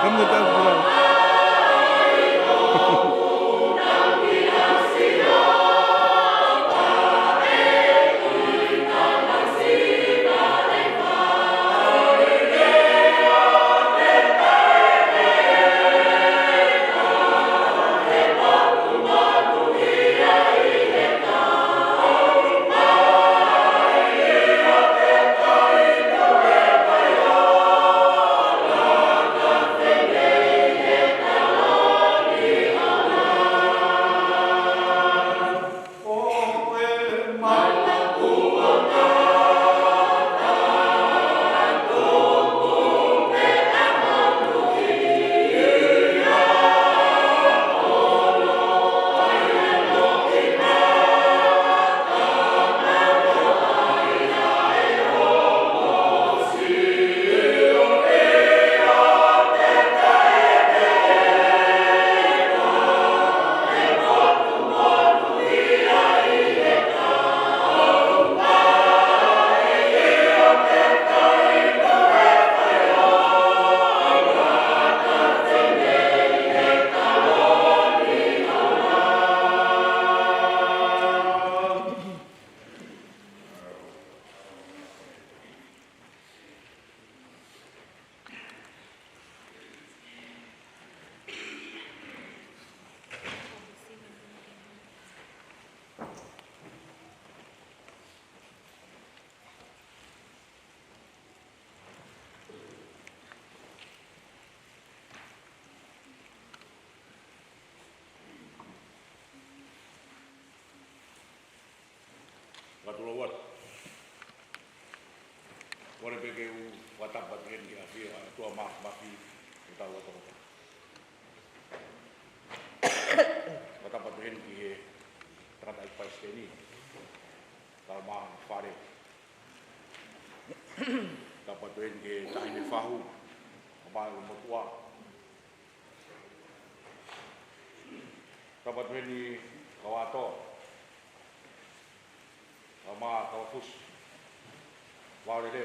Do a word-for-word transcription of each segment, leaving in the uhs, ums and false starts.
Come to Tupelo. Ngatu lau atu. Kole pē ke u fakatapu atu heni ki he ʻafio ʻa e ʻOtua Māfimafi ʻo tau ʻOtua. Fakatapu atu heni ki he tangataʻeiki palesiteni, Taumaha Fale. Tapu atu heni ki he Taʻahine Fahu, ʻa Maʻu Motuʻa. Tapu atu heni kau ʻAtoa, ʻa Maʻu Kaufusi, Vaolele,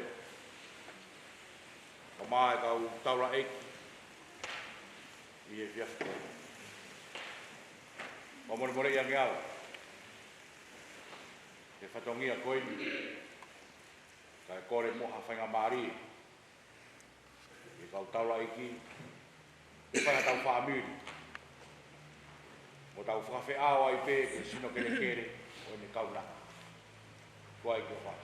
ʻa Maʻu e kau taulaʻeiki ʻi he efiafi ko eni. ʻOku molemole ange au he fatongia ko eni, kae kole mo ha faingamālie ki he kau taulaʻeiki, ke fai haʻatau fāmili, mo tau fakafeʻao ai pē ki he sino kelekele ʻo ʻene kaunanga. Ko ai ki o fai.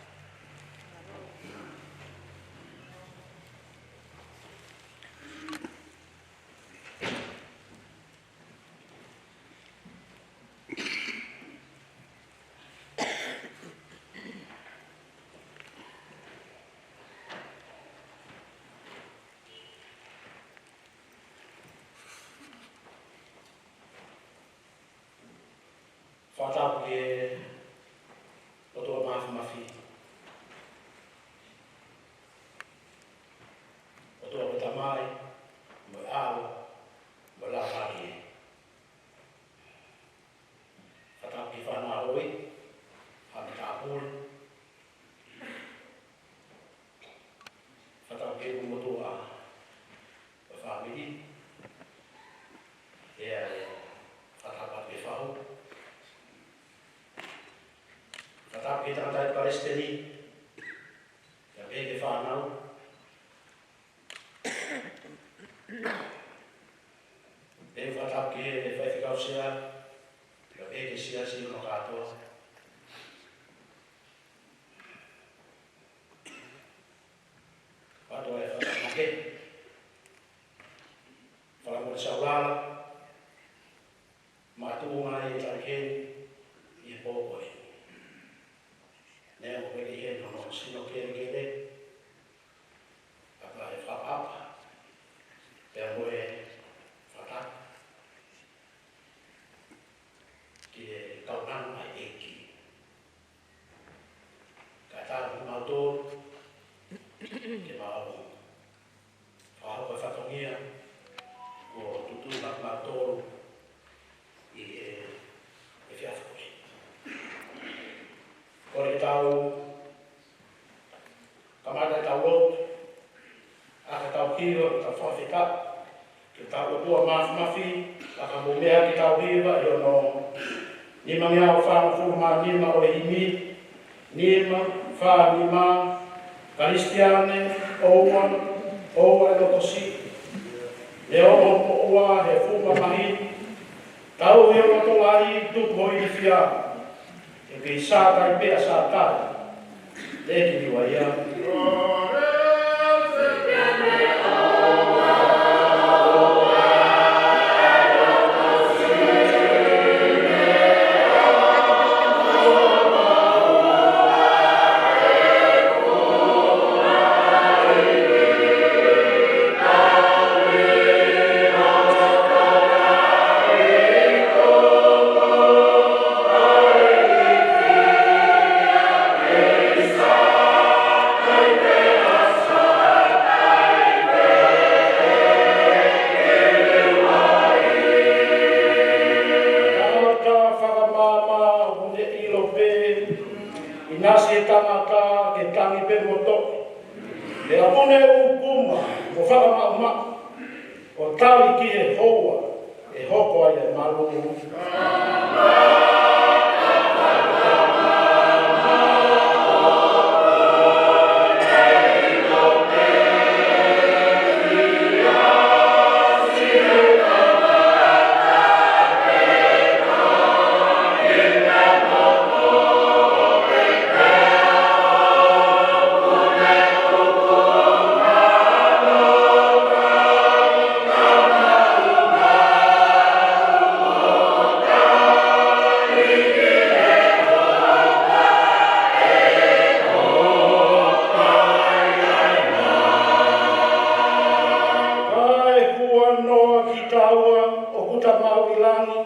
Fakatapu ki he ʻOtua Māfimafi, ʻOtua ko e Tamai, mo e ʻAlo, mo e Laumālie. Fakatapu ki he fānau ʻi he haʻa matāpule. Fakatapu ki he motuʻa ʻo e fāmili. ʻIo, fakatapu ki he fahu. Fakatapu ki he tangataʻeiki palesiteni. Pea pehē ki he fānau. Pea fakatapu ki he faifekau sea, pea pehē ki he siasi hono kātoa. Fakatapu e fakatamaki, fakamolemole saulala, makatuʻunga ʻi he taʻahine ʻi he pō ko eni. Neongo pē ʻi heni hono sino kelekele, ka ko e fakaʻapaʻapa pea mo e fakatapu ki he kaunanga ʻa e ʻEiki. Kae ʻatā kimautolu ke mau fakahoko e fatongia kuo tuʻutuʻuni maʻa kimautolu ʻi he efiafi ko eni. Kole ke tau kamata ʻetau lotu, ʻa ʻetau hiva, ʻetau fakafetaʻi. Ke tau ʻOtua Māfimafi, ʻa ka mou meʻa ke tau hiva ʻi hono nimangeau fāngofulu mā nima ʻo e himi, nima, fā nima, Kalisitiane, ʻoua, ʻoua ʻe loto siʻi. Neongo hoʻo moʻua he fuʻu mamahi, tauhi ho loto lahi, tuku ho ilifia. He kei sātai pē ʻa Sātai, teʻeki liua ia. Tangata fakamaama ʻoku ne ʻilo pē, ʻinasi e tangata ke tangi pē mo toʻo. He ʻoku ne ʻūkuma mo fakamaʻumaʻu, ʻo tali ki he houa ʻe hoko ai e malu. Kae huanoa kitaua ʻoku ta maʻu ʻi langi,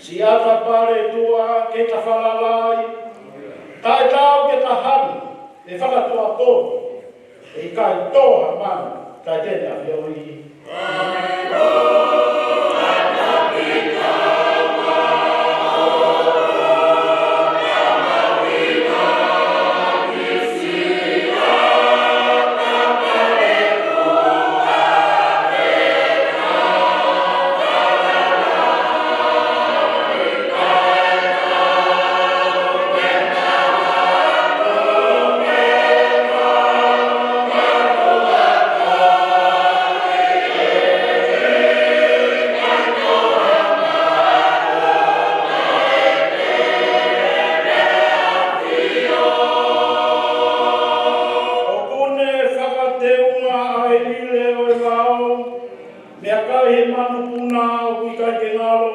siʻata pale tuʻa ke ta falala ai, taʻe tau ke ta hanu ʻe fakatuʻapovi, ʻe ʻikai tō ha manu taʻe te ne ʻafioʻi. ʻOku ne fakateunga ʻa e lile ʻo e vao, meʻakai he manupuna ʻoku ʻikai ke ngalo,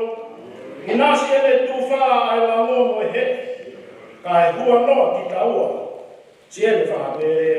ʻinasi ʻene tufa ʻa e lango mo e heʻe, kae huanoa kitaua, siʻene fakapele.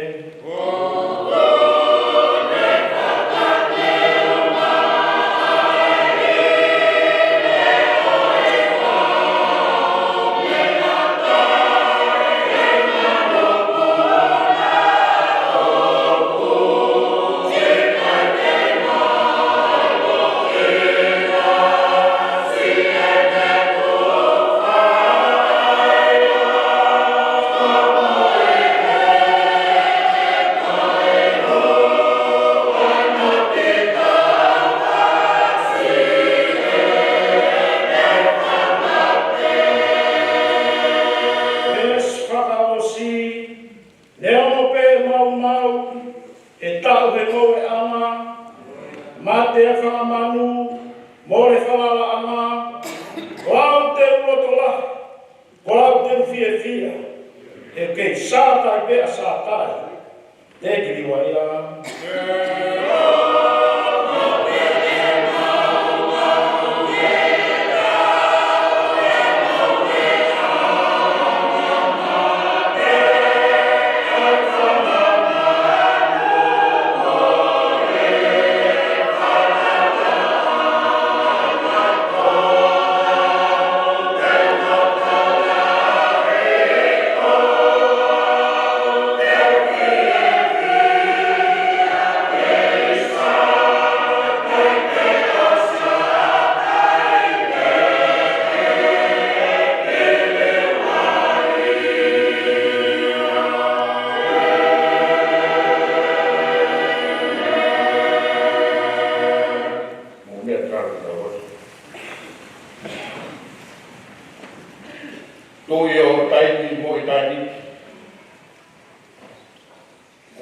Veesi fakaʻosi, neongo pē maumau, he taʻu he ngoueʻanga, mate ʻa e fanga manu, mole falalaʻanga, ko au te u loto lahi, ko au te u fiefia, he kei sātai pē ʻa Sātai, teʻeki liua ia.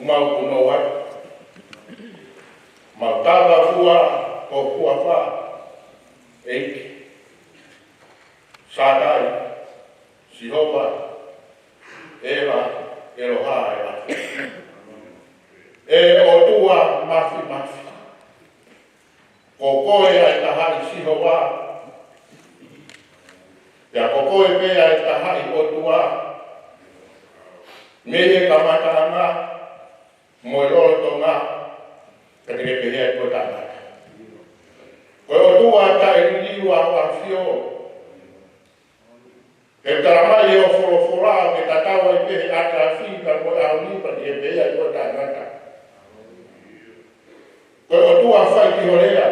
Mau punou ai. Mau tāpuaki ho huafa, ʻEiki. Sātai, Sihova, ʻEva, ʻEloha, ʻEva. ʻE ʻOtua Māfimafi. Ko koe ʻa e taha ʻi Sihova. Pea ko koe pē ʻa e taha ʻi ʻOtua. Mei he kamataʻanga mo e lolotonga, ka te ke pehē ai ko e tangata. Ko e ʻOtua taʻeliliu ʻa ʻAfio. He talamai ʻe ho folofola ʻoku ke tatau ai pē he ʻataʻatā mo e ʻaho ni pea te ke pehē ai ko e tangata. Ko e ʻOtua fai ki ho lea.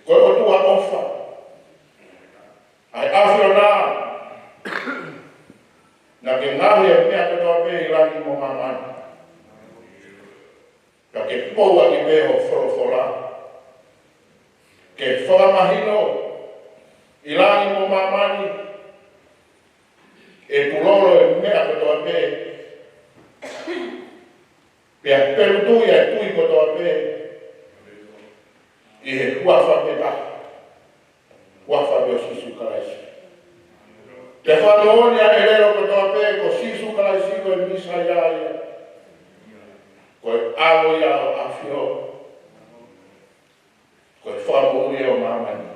Ko e ʻOtua ʻofa. ʻA e ʻAfiona. Naʻa ke ngaohi e meʻa kotoa pē ʻi langi mo māmani. Ka ke pou ʻaki pē ho folofola. Ke fakamahino ʻi langi mo māmani. ʻE pulolo e meʻa kotoa pē. Pea pelutu ia e tui kotoa pē. ʻI he huafa pē taha. Huafa pē ʻo Sīsū Kalaisi. Ke fakamoʻoni ʻa e ʻelelo kotoa pē ko Sīsū Kalaisi ko e Mīsaia ia. Ko e ʻAlo ia ʻo ʻAfio. Ko e Fakamoʻui ʻo māmani.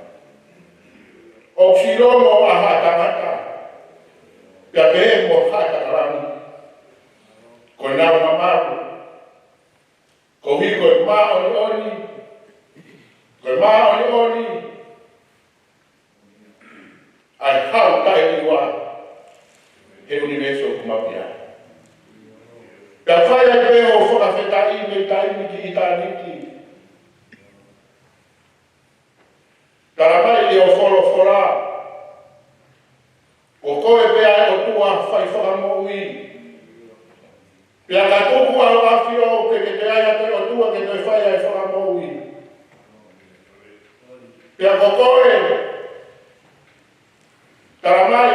ʻOku ʻiloa mo ha taha tangata. Pea pehē mo ha taha langi. Ko e nau mamalu. Koeʻuhi ko e māʻoniʻoni. Ko e māʻoniʻoni. ʻA e hau taʻeʻiloa he ʻunivēsi ʻoku mau ʻi ai. Pea fai ai pē ho fakafetaʻi mei taimi ki ʻitāniti. Talamai ʻe ho folofola. Ko koe pē ʻa e ʻOtua fai fakamoʻui. Pea ka tuku ʻa hoʻo ʻAfio ʻoku ke toe ʻai ʻa e ʻOtua ke toe fai ʻa e fakamoʻui. Pea ko koe, talamai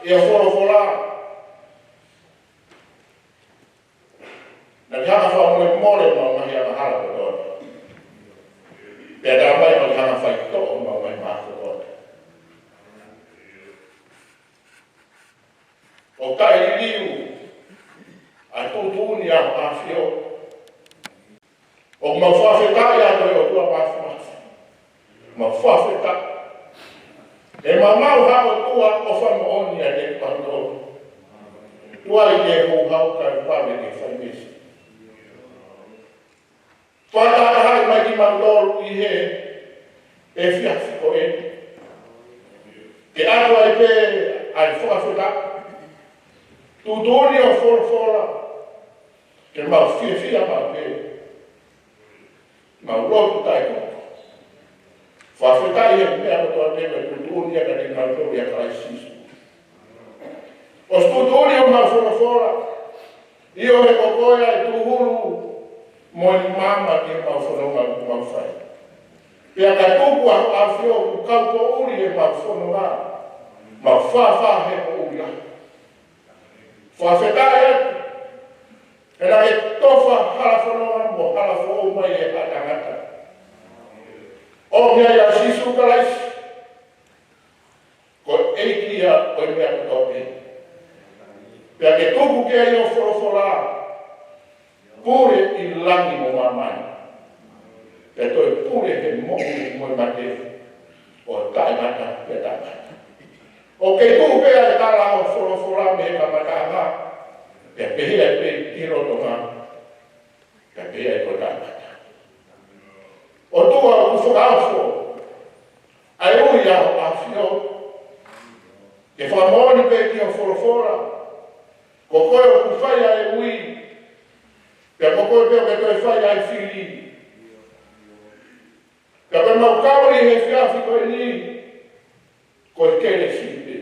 ʻe ho folofola. Naʻa ke hanga fakamolemole homau ngaahi angahala kotoa. Pea talamai naʻa ke hanga faitoʻo homau ngaahi maha kotoa. ʻOku taʻeliliu ʻa e tuʻutuʻuni ʻa hoʻo ʻAfio. ʻOku mau fakafetaʻi atu ʻe ʻOtua Māfimafi. Mau fakafetaʻi. ʻE maumau ha ʻOtua ʻofa moʻoni ʻa e pano. Tuai ke houhau kae vave ke fai mesi. Fakataha mai kimautolu ʻi he efiafi ko eni. Ke ʻatu ai pē ʻa e fakafetaʻi. Tuʻutuʻuni ho folofola. Ke mau fiefia maʻu pē. Mau lotu taʻetuku. Fakafetaʻi he meʻa kotoa pē ko e tuʻutuʻuni ʻa kimautolu ʻia Kalaisi Sīsū. ʻOsi tuʻutuʻuni homau folofola. ʻIo he ko koe ʻa e tūhulu mo e maama ki heʻemau fononga ʻoku mau fai. Pea ka tuku ʻa hoʻo ʻAfio ʻoku kau poʻuli ʻemau fononga. Mau fāfā he poʻuli lahi. Fakafetaʻi atu. He naʻa ke tofa hala fononga mo hala foʻou mai ʻe ha tangata. ʻOmai ʻa Sīsū Kalaisi. Ko e ʻEiki ia ʻo e meʻa kotoa pē. Pea ke tuku ki ai ho folofola. Pule ʻi langi mo māmani. Pea toe pule he moʻui mo e mate. ʻO taʻengata pea taʻengata. ʻOku kei tuʻu pē ʻa e tala ho folofola mei he kamataʻanga. Pea pehē ai pē ki he lolotonga. Pea pehē ai ko e taʻengata. ʻOtua ʻoku fakaofo. ʻA e ui ʻa hoʻo ʻAfio. Ke fakamoʻoni pē ki ho folofola. Ko koe ʻoku fai ʻa e ui. Pea ko koe pē ʻoku ke toe fai ʻa e fili. Pea ko ʻemau kau ʻi he efiafi ko eni. Ko e kelesi pē.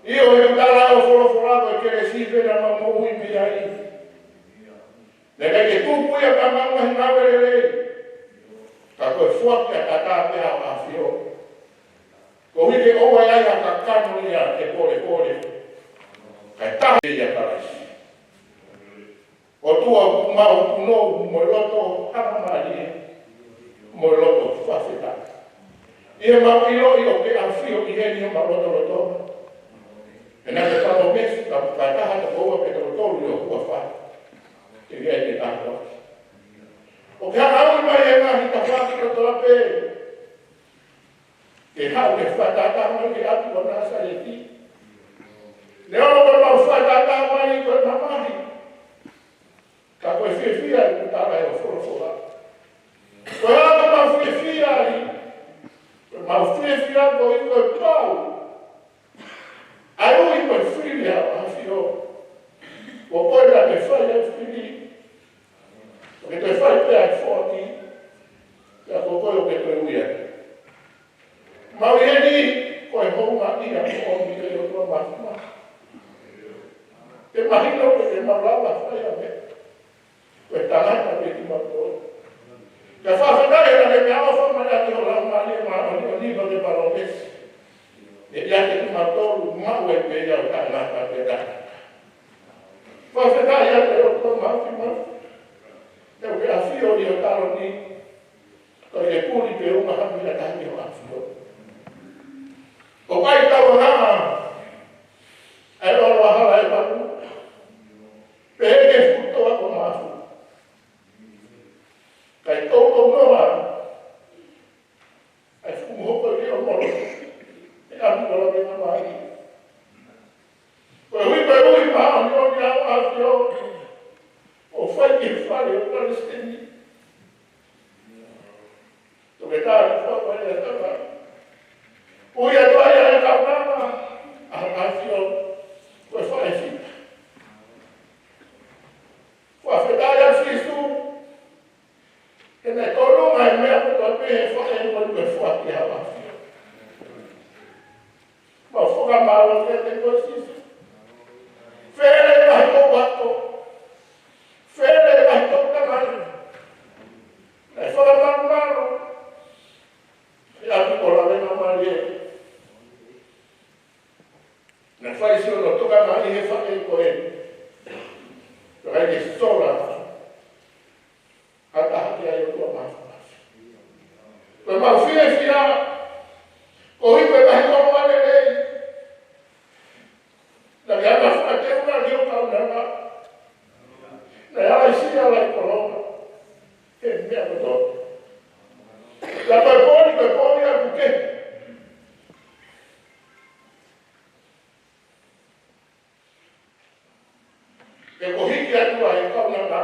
ʻIo he tala ho folofola ko e kelesi pē naʻa mau moʻui mei ai. Naʻe ʻikai ke tupu ia ka mau ngaahi ngāue lelei. Ka ko e foaki ʻataʻatā pē ʻa hoʻo ʻAfio. Koeʻuhi ke ʻoua ʻe ʻi ai ha kakano ia ke polepole. Kae taha ia Kalaisi. Mau punou mo e loto hangamālie, mo e loto fakafetaʻi. ʻI heʻemau ʻiloʻi ʻoku ke ʻafio ʻi heni ʻi homau lotolotonga. He naʻa ke palōmesi, ka, ka taha tokoua pe toko tolu ʻi ho huafa, te ke ʻi ai e tāpuaki. ʻOku ke hanga ʻo ui mai e ngaahi tafaʻaki kotoa pē ke haʻu ke fakatātā mai ki he ʻapi ko Nāsaleti. Neongo ko ʻemau fakatātā mai ko e mamahi, ka ko e fiefia ʻi he tala ʻo e folofola. Ko e anga ʻemau fiefia ai, ko ʻemau fiefia koeʻuhi ko e pau ʻa e ui mo e fili ʻa hoʻo ʻAfio. Ko koe naʻa ke fai ʻa e fili, ʻo ke toe fai pē ʻa e foaki, pea ko koe ʻoku ke toe ui ai. Mau ʻi heni ko e houngaʻia moʻoni, ʻe ʻOtua Māfimafi. Ke mahino pē ke mau lava fai ʻa e meʻa. Ko e tangata pē kimautolu. Ka fakafetaʻi he naʻa ke meʻaʻofa mai ʻaki ho Laumālie Māʻoniʻoni ʻo ke palōmesi, ʻe ʻiate kimautolu, maʻu ai pē ia ʻo taʻengata pē taʻengata. Fakafetaʻi ʻiate ʻOtua Māfimafi, he ʻoku ke ʻafio ʻi ho taloni, ko e puli pē uma hami la tahi ho ʻAfio. ʻOku ʻikai tauangaʻa ʻa e ʻola hala ʻe malu, pe he ke futoa ko mafu. Kae toutou noa ʻa e fuʻu moho ko ē ʻo molo, ʻe ʻalu ʻo lave na mai. Ko e ui, ko e ui māʻoniʻoni ʻa hoʻo ʻAfio, ʻo fai ki he fale ʻo e palesiteni. Toketā Tuʻipulotu Vaiatama. Ui atu ai ʻa e kaunanga ʻa hoʻo ʻAfio, ko e faʻē fita. Fakafetaʻi ʻa Sīsū, he naʻe tolonga e meʻa kotoa pē he faʻē ko ē ko e foaki ʻa hoʻo ʻAfio. Mau fakamālō kiate koe Sīsū. Fele ʻa hoʻo ako. Fele ʻa hoʻo tamai. Naʻe fakamālō. He ʻalu ʻo lave na mai ē. Naʻe fai siʻono tokanga ʻi he faʻē ko ē. Tokanga ke sola. Ka taha ki ai ʻOtua Māfimafi. Ko ʻemau fiefia, koeʻuhi ko e ngaahi koloa lelei naʻa ke hanga ʻo fakateunga ki ho kaunanga. Naʻe ʻalaisia ʻa e koloa he meʻa kotoa. Ka ko e pō ni, ko e pō ni ʻoku ke Pea ko e hiki atu ʻa e kaunanga.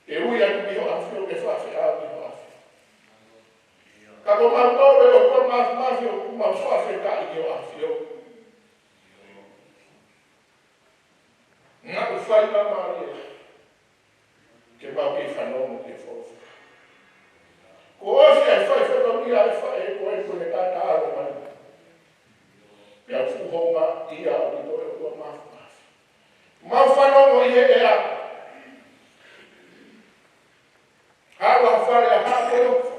Ke ui atu ki hoʻo ʻAfio, ke fafeʻao ki hoʻo ʻAfio. Ka ko mautolu ʻe ʻOtua Māfimafi ʻoku mau fakafetaʻi ki hoʻo ʻAfio. Naʻa ku fai ma mālie ke mau kei fanongo ki he folofola. Kuo ʻosi ʻa e fai fatongia ʻa e faʻē ko ē kuo ne kātaki mai. Pea fuʻu houngaʻia ʻaupito ʻOtua Māfimafi. Mau fanongo ʻi he ʻea. Haʻu ʻa e fale ʻa Haʻa Kolofa.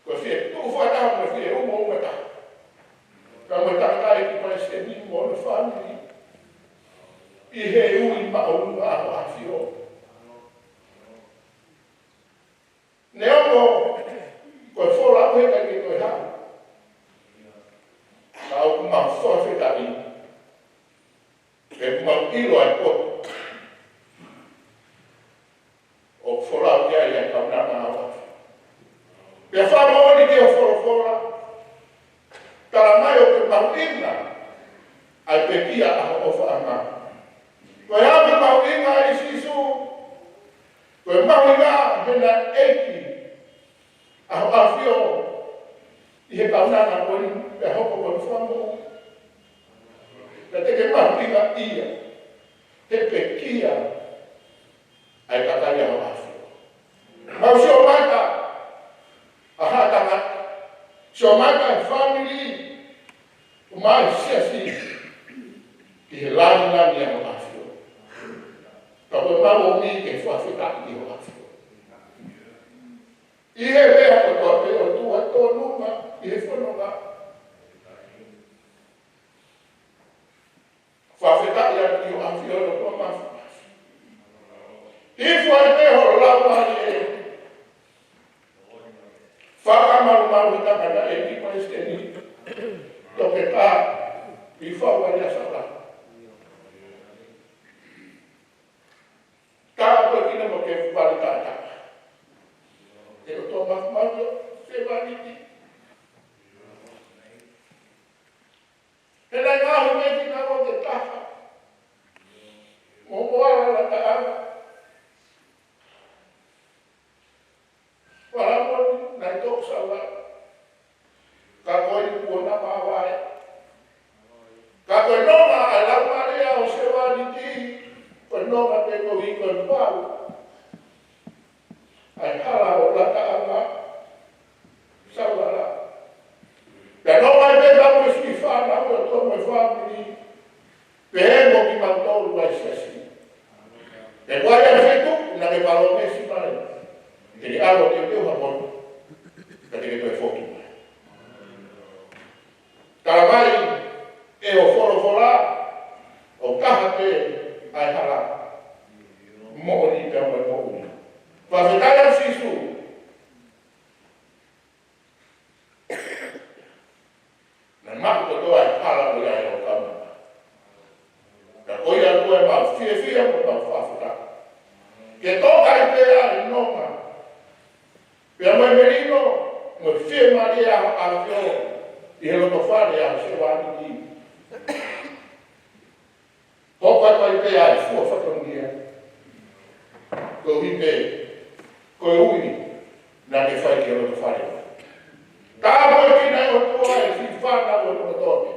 Ko e fie tuʻu fakataha mo e fie umo umo taha. Ka mo e tangataʻeiki palesiteni mo hono fāmili. ʻI he ui māʻolunga ʻa hoʻo ʻAfio. Neongo ko e folau he ʻikai ke toe haʻu. Ka ʻoku mau fakafetaʻi. He ʻoku mau ʻilo ʻa e poto ʻoku folau ki ai ʻa e kaunanga ʻa hoʻo ʻAfio. Pea fakamoʻoni ki hoʻo folofola, tala mai ʻoku mahuʻinga ʻa e pekia ʻa hoʻo ʻofaʻanga. Ko e hā ʻoku mahuʻinga ai Sīsū? Ko e mahuʻinga he naʻe ʻeiki ʻa hoʻo ʻAfio ʻi he kaunanga ko eni, pea hoko ko e fakamoʻui. Pea te ke mahuʻingaʻia he pekia ʻa e kakai ʻa hoʻo ʻAfio. Mau sio mata ʻa haʻa tangata, sio mata ʻa e fāmili, ʻo mai siasi ki he lāngilangi ʻa hoʻo ʻAfio. Ka ko e mau ʻomi ke fakafetaʻi ki hoʻo ʻAfio. ʻI he meʻa kotoa pē ʻOtua tonu mai ʻi he fononga. Fakafetaʻi atu ki hoʻo ʻAfio ʻOtua Māfimafi. Hifo ai pē ho Laumālie. Fakamalumalu he tangataʻeiki palesiteni, Toketā Pifau Valiasaula. Tāpuekina mo ke fufali kātaka. ʻE ʻOtua Māfimafi, sevāniti. He naʻe ngaohi mai kinaua ke taha mo Moala Lataʻanga. Fakamolemole, naʻe toki saula. Ka ko e kuo na māvae. Ka ko e nonga ʻa e laumālie ʻo sevāniti, ko e nonga pē ko e ʻi ko e pau ʻa e hala ʻo Lataʻanga, saula. Pea nonga pē ʻa e siʻi fānau ʻo e toʻo mo e fāmili, pea mo kimautolu ʻa e siasi. He ko e ʻai ʻa e feituʻu naʻa ke palōmesi mai, te ke ʻalu ʻo teuteu ha potu, ka te ke toe foki mai. Tala mai ʻe hoʻo folofola, ʻoku taha pē ʻa e hala, moʻoni pea mo e moʻui. Fakafetaʻi ʻa Sīsū. Naʻe maʻu kotoa e hala ko ia ʻo e kaunanga. Ka ko ia ʻOtua ʻemau fiefia mo ʻemau fakafetaʻi. Ke toka ai pē ʻa e nonga, pea mo e melino, mo e fiemālie ʻa hoʻo ʻAfio ʻi he loto fale ʻa e sevāniti. Hoko atu ai pē ʻa e fua fatongia. Koeʻuhi pē, koeʻuhi naʻa ke fai ki he loto fale. Tāpuekina ʻe ʻOtua ʻa e siʻi fānau ʻo e loto fale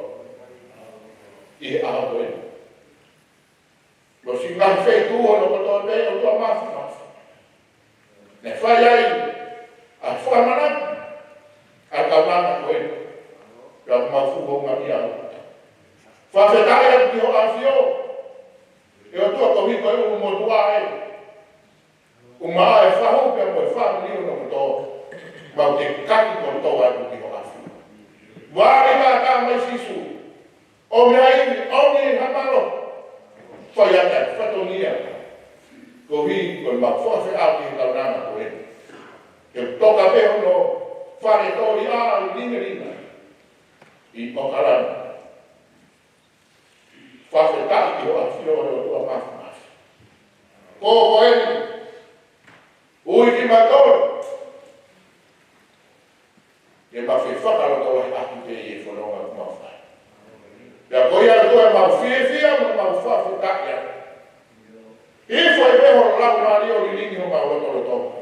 ʻi he ʻaho ko eni. Mo e siʻi ngaahi feituʻu ʻo e loto fale ʻOtua Māfimafi. Naʻe fai ai ʻa e fakamanatu ʻa e kaunanga ko eni. Pea ʻoku mau fakahoungaʻia. Fakafetaʻi atu ki hoʻo ʻAfio, ʻe ʻOtua, koeʻuhi ko e ʻulumotuʻa ē. ʻUmaʻā e fahu pea mo e fāmili ʻo e loto. Mau tekaki kotoa atu ki hoʻo ʻAfio. Vale kātaki mai Sīsū. ʻOmi ai, ʻomi ha mālohi. Fai atu e fatongia. Koeʻuhi ko ʻemau fakafeʻao ki he kaunanga ko eni. Ke toka pē hono fale toli ʻa e limelinga ʻi ʻOkalani. Fakafetaʻi ki hoʻo ʻAfio ʻe ʻOtua Māfimafi. Ko eni. Ui kimautolu ke mau fie fakalotolahi ʻaki pē ʻi he fononga ʻoku mau fai. Pea ko ia ʻOtua ʻemau fiefia mo ʻemau fakafetaʻi atu. Hifo ai pē ho Laumālie ʻo lilingi homau lotolotonga.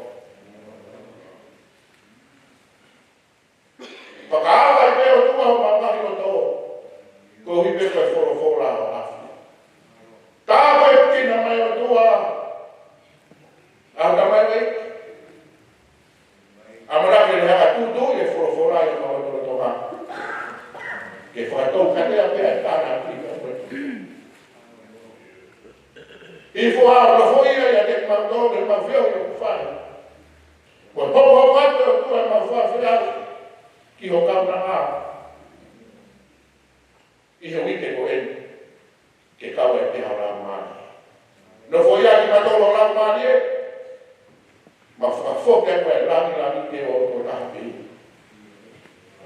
Fakaava ai pē ʻOtua homau ngaahi loto, koeʻuhi pē ko e folofola ʻa hoʻo ʻAfio. Tāpuekina mai ʻOtua ʻa e tamai mai. ʻAmanaki ke ne hanga ʻo tuʻutuʻuni e folofola ʻi homau lotolotonga. Ke fakatau katea pē ʻa e tānaki ʻa e Hifo ʻa e nofoʻia ʻiate kimautolu ʻi heʻemau feohi ʻoku fai. Ko e hokohoko atu ʻOtua ʻemau fakafeʻao ki ho kaunanga ʻi he uike ko eni, ke kau ai pē ho Laumālie. Nofoʻia kimautolu ho Laumālie, mau fakafoki atu e langilangi ke ʻo ʻOtua taha pē.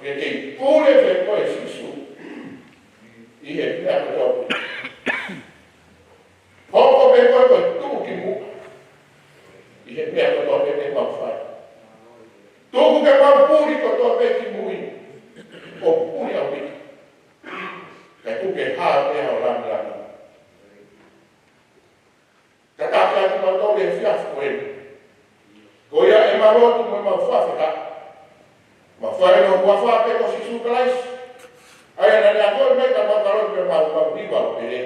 Ke kei pule pē koe Sīsū ʻi he meʻa kotoa. Hoko pē koe ko e tuʻukimuʻa ʻi he meʻa kotoa pē te mau fai. Tuku ke mau puli kotoa pē ki mui, ʻo puli ʻaupito. Kae tuku ke hā pē ho langilangi. Tataki atu kimautolu he efiafi ko eni. Ko ia ʻemau lotu mo ʻemau fakafetaʻi. Mau fai ʻi he huafa pē ko Sīsū Kalaisi. ʻA ia naʻa ne akoʻi mai ka mau ka lotu pē mau mau hiva ʻo pehē.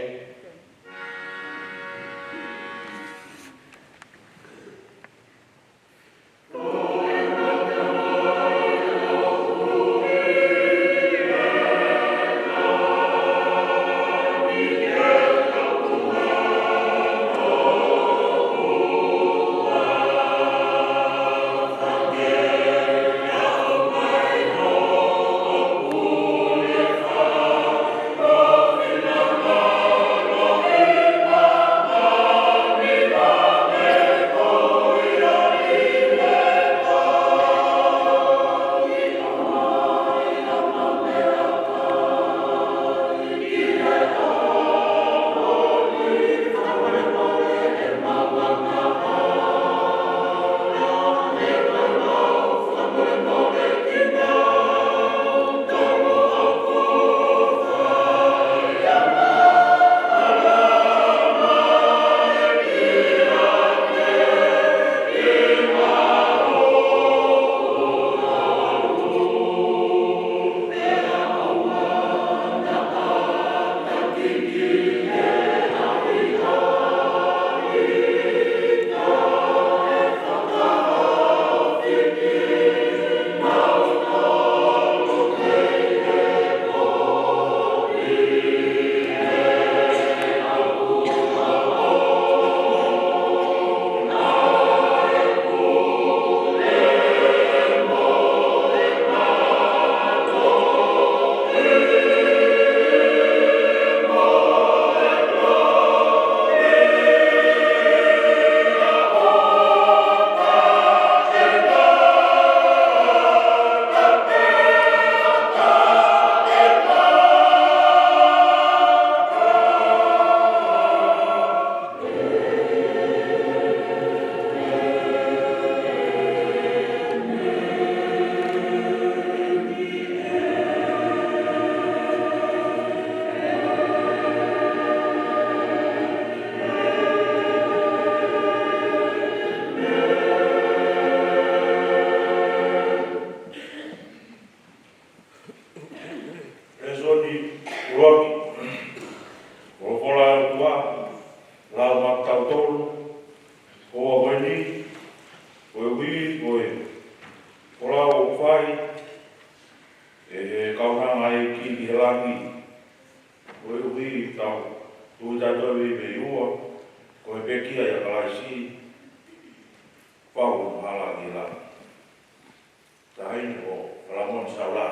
Saula.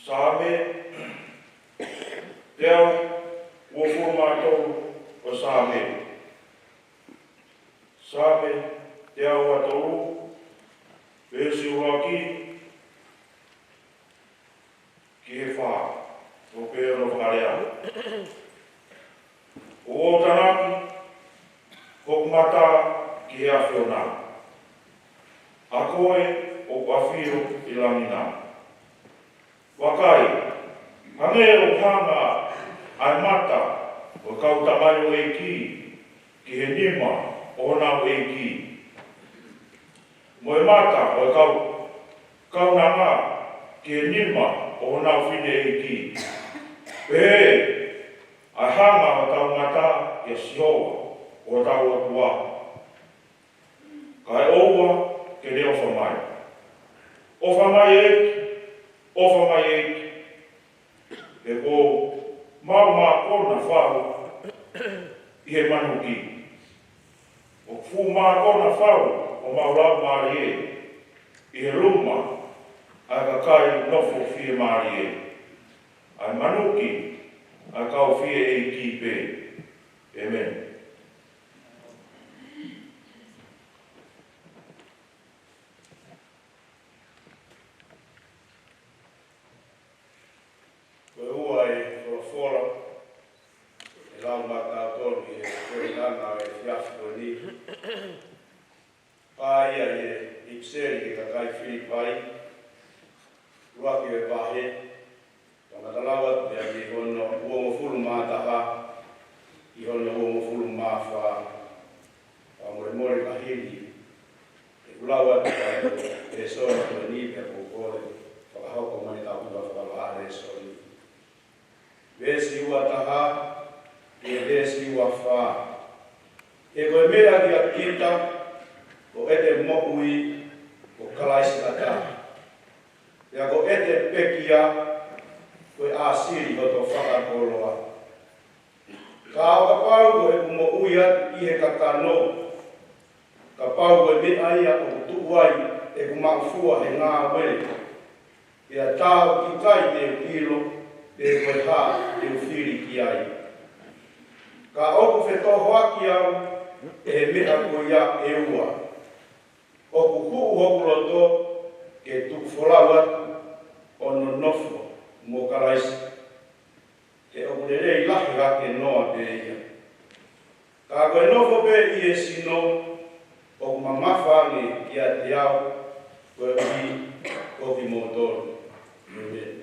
Saame teau uofulu mā tolu ʻo e Saame. Saame teau uofulu mā tolu, veesi ʻuluaki ki he fā, ʻoku pehē hono fakalea: ʻOku ou tānaki hoku mata ki he ʻAfiona, ʻa koe ʻoku ʻafio ʻi langi na. Vakai, hangē ʻoku hanga ʻa e mata ʻo e kau tamaioʻeiki ki he nima ʻo honau ʻeiki, mo e mata ʻo e kau kaunanga ki he nima ʻo honau fineʻeiki. Pehē ʻa e hanga ʻo hotau mata kia Sihova ko hotau ʻOtua. Kae ʻoua ke ne ʻofa mai. ʻOfa mai ʻEiki, ʻofa mai ʻEiki, he kuo mau mākona fau ʻi he manuki, ʻoku fuʻu mākona fau homau laumālie ʻi he luma ʻa e kakai nofo fiemālie, ʻa e manuki ʻa e kau fieʻeiki pē. ʻĒmeni. Ko e ua e folofola ʻe lau maʻatautolu ʻi he toenga ʻo e efiafi ko eni, pā ia ʻi he ʻipiseli ki he kakai Filipai, ʻuluaki ʻo e vahe, pea mou lau atu pea mei hono uongofulu mā taha ki hono uongofulu mā fā. Pea mo e mole ka hili, ʻe lau atu ʻa e lēsoni ko eni pea ʻoku ou kole fakahoko mai ʻetau ʻuluaki fakavahaʻa lēsoni. Veesi ua taha ki he veesi ua fā. He ko e meʻa kiate kita, ko ʻete moʻui ko Kalaisi ʻataʻatā, pea ko ʻete pekia ko e ʻāsili hoto fakakoloa. Ka ʻo kapau ko ʻeku moʻui atu ʻi he kakano, kapau ko e meʻa ia ʻoku tuʻu ai ʻeku maʻufua he ngāue, pea tā ʻoku ʻikai te u ʻilo pe ko e hā te u fili ki ai. Ka ʻoku fetohoaki au ʻe he meʻa ko ia ʻe ua. ʻOku huʻu hoku loto ke tuku folau atu ʻo nonofo mo Kalaisi, he ʻoku lelei lahi hake noa pē ia. Ka ko e nofo pē ʻi he sino ʻoku mamafa ange kiate au, koeʻuhi ko kimoutolu. ʻĒmeni.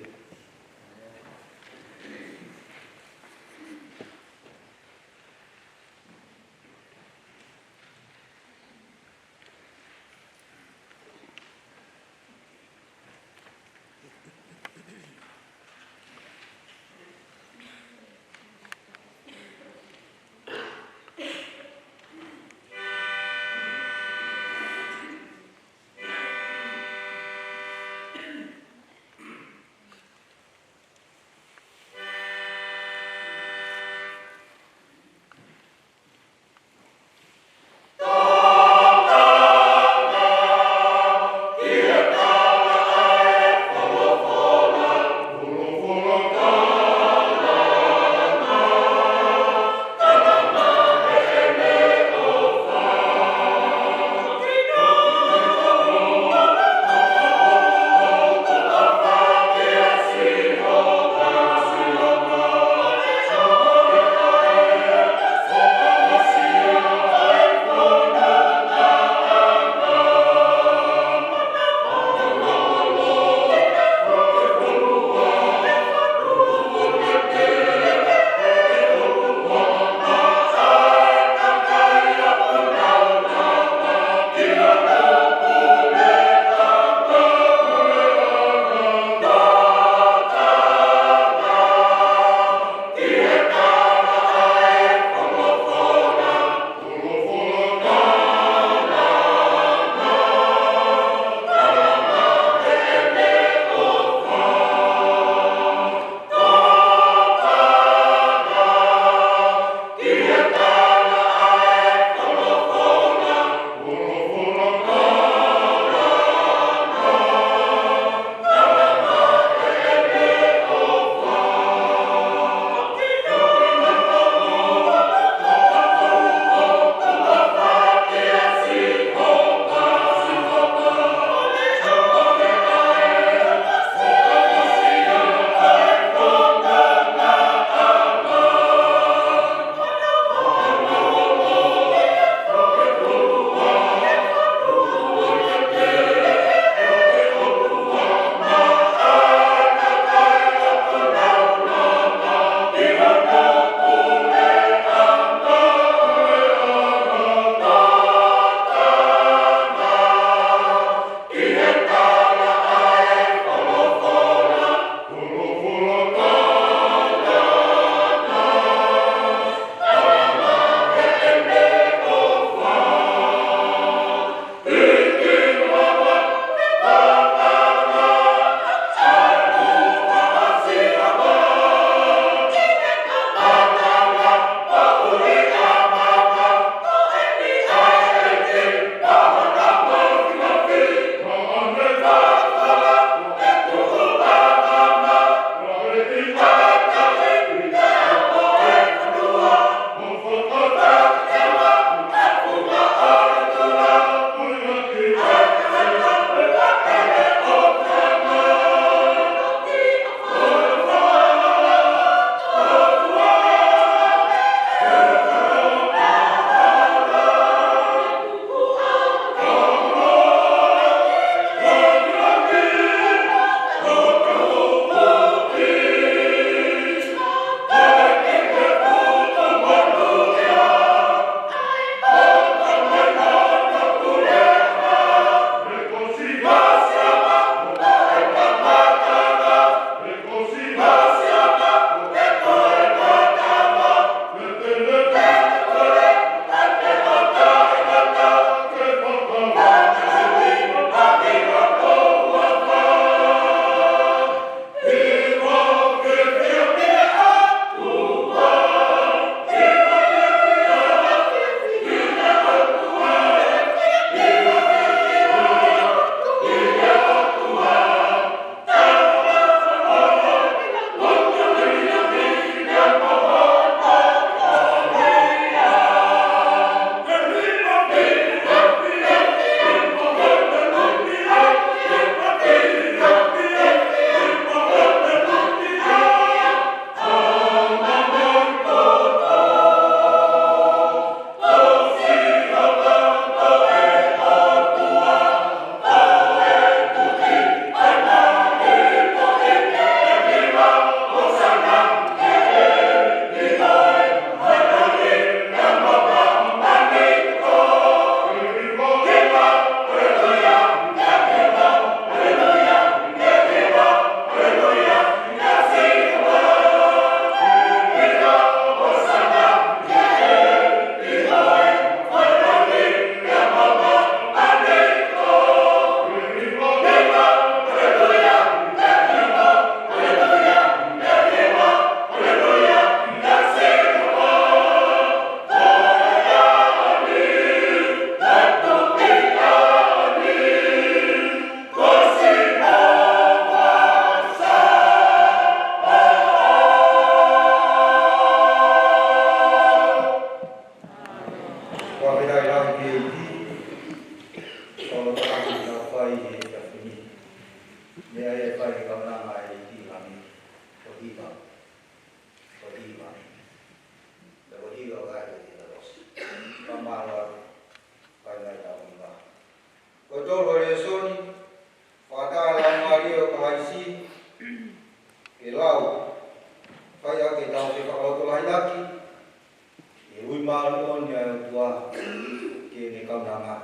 Māʻoniʻoni ʻa e ʻOtua ki heʻene kaunanga.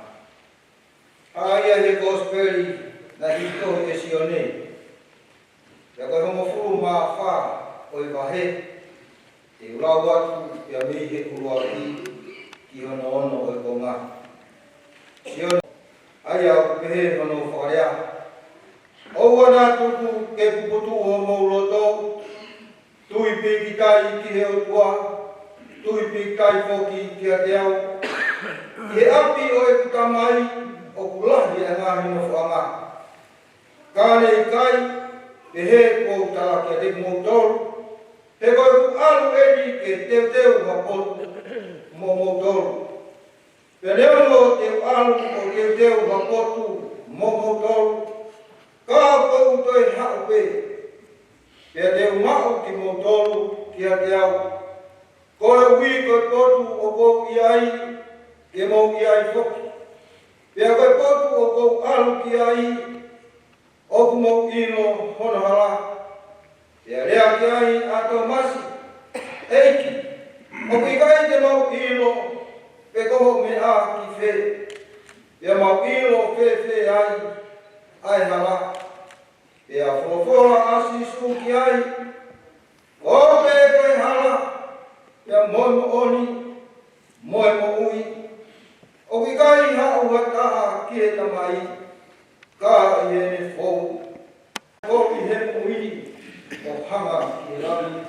ʻA ia he Kosipeli naʻe tohi ʻe Sione, pea ko e hongofulu mā fā ʻo e vahe, te u lau atu ia mei he ʻuluaki ki hono ono ʻo e konga. Sione, ʻa ia ʻoku pehē hono fakalea: ʻOua naʻa tuku ke puputuʻu homou loto, tui pīkitai ki he ʻOtua, tui pīkitai foki kiate au. ʻI he ʻapi ʻo ʻeku Tamai ʻoku lahi ʻa e ngaahi nofoʻanga. Ka ne ʻikai, pehē ʻoku ou tala kiate kimoutolu, he ko ʻeku ʻalu eni ke teuteu ha potu moʻomoutolu. Pea neongo te u ʻalu ʻo teuteu ha potu moʻomoutolu, ka ʻoku ou toe haʻu pē, pea te u maʻu kimoutolu kiate au, koeʻuhi ko e potu ʻoku ou ʻi ai, ke mou ʻi ai foki. Pea ko e potu ʻoku ou ʻalu ki ai, ʻoku mou ʻilo hono hala. Pea lea ki ai ʻa Tōmasi, ʻEiki, ʻoku ʻikai te mau ʻilo pe ko hoʻo meʻa ki fē, pea mau ʻilo fēfē ai ʻa e hala? Pea folofola ʻa Sīsū ki ai, Ko au pē ko e hala, pea mo e moʻoni, mo e moʻui. ʻOku ʻikai haʻu ha taha ki he Tamai, ka ʻi heʻene fou. Ko ʻi he moʻui ʻo hanga ki he langi.